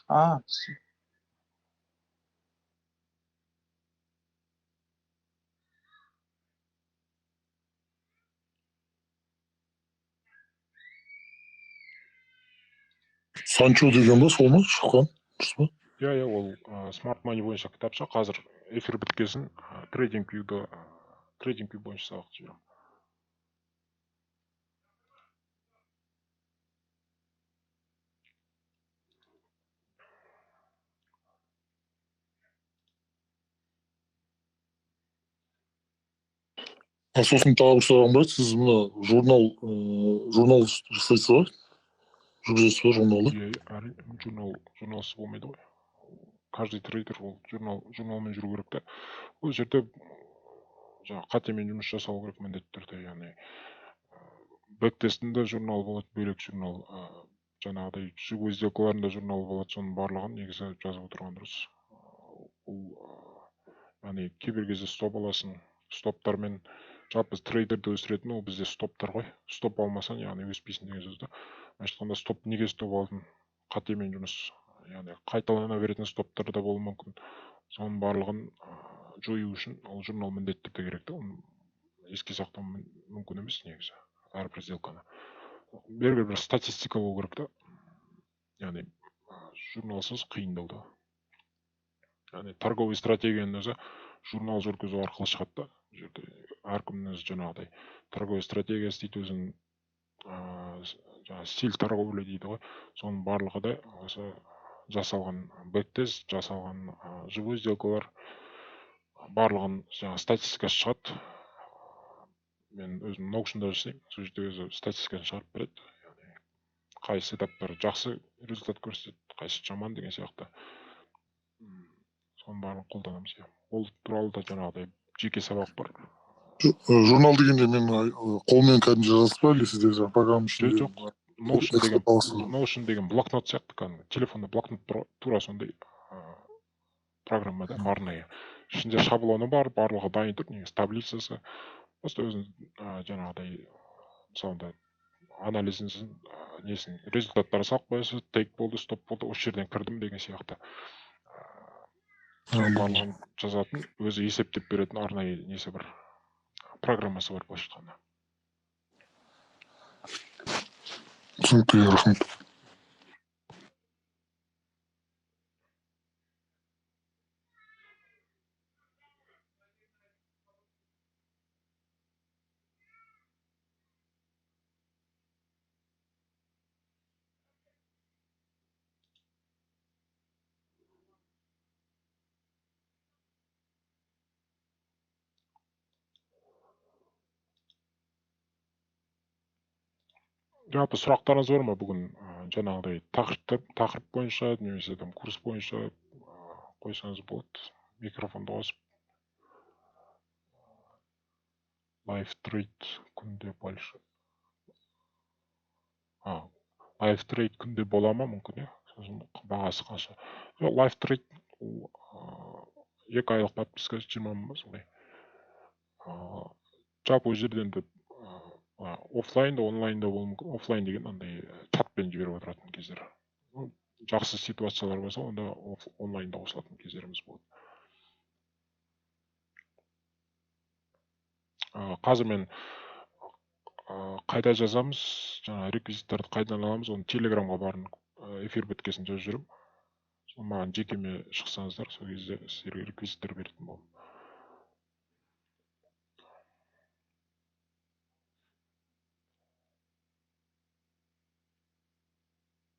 А, Санчо деген ба, сол ма шыққан? Дұрыс па? Иә, ол smart money бойынша кітапша. Қазір эфир біткесін TradingView-ді, TradingView бойынша сабақ жіберемін. Сосын тағы бір сұрағым бар. Сіз мына журнал жасайсыз ба? Жүргізесіз ба журналды? Иә, әрине, журналсыз болмайды ғой. Каждый трейдер ол журналмен жүру керек та. Ол жерде жаңағы қатемен жұмыс жасау керек міндетті түрде, яғни бэктестінде журнал болады, бөлек журнал, жаңағыдай живой сделкаларында журнал болады, соның барлығын негізі жазып отырған дұрыс. Ол яғни кейбір кезде стоп аласың, стоптармен жалпы трейдерді өсіретін ол бізде стоптар ғой. Стоп алмасаң, яғни өспейсің деген сөз да. Былайша айтқанда, стоп неге стоп алдың? Қатемен жұмыс, яғни қайталана беретін стоптар да болуы мүмкін. Соның барлығын жою үшін ол журнал міндетті түрде керек та. Оны еске сақтау мүмкін емес негізі әрбір сделканы. Белгілі бір статистика болу керек та. Яғни журналсыз қиындау да. Яғни торговый стратегияның өзі журнал жүргізу арқылы шығады да. Бұл жерде әркімнің өзі жаңағыдай торговый стратегиясы дейді, өзінің жаңағы стиль торговли дейді ғой. Соның барлығы да осы жасалған бэктест, жасалған живой сделкалар барлығын жаңағы статистикасы шығады. Мен өзім Notion-да жасаймын, сол жерде өзі статистикасын шығарып береді. Яғни қай сетаптар жақсы результат көрсетеді, қайсы жаман деген сияқты. Соның барлығын қолданамыз. Иә. Ол туралы да жаңағыдай жеке сабақ бар. Журнал дегенде мен қолмен кәдімгі жазасыз ба, или сізде жаңағы программа ішінде? Жоқ, Notion деген блокнот сияқты, кәдімгі телефонда блокнот тура сондай программа да, арнайы. Ішінде шаблоны бар, барлығы дайын тұр, негізі таблицасы. Просто өзің жаңағыдай мысалында анализін, несін, результаттарын салып қоясыз, тейк болды, стоп болды, осы жерден кірдім деген сияқты. Барлығын жазатын, өзі есептеп беретін арнайы несі бар, программасы бар былайша айтқанда. Түсінікті, рахмет. Жалпы сұрақтарыңыз бар ма бүгін жаңағыдай тақырып бойынша немесе там курс бойынша қойсаңыз болады. Микрофонды қосып. Live trade күнде больше. Live trade күнде бола ма мүмкін, иә? Сосын бағасы қанша? Жоқ, live trade ол 2 айлық подписка 20 мың ба солай. Жалпы ол жерде енді офлайн да, онлайн да болуы мүмкін. Офлайн деген андай чатпен жіберіп отыратын кездер. Жақсы ситуациялар болса, онда онлайнда қосылатын кездеріміз болады. Қазір мен қайда жазамыз, жаңа реквизиттерді қайдан аламыз, оны Телеграмға барын эфир біткесін жазып жүремін. Сол маған жекеме шықсаңыздар, сол кезде сіздерге реквизиттер беретін боламын.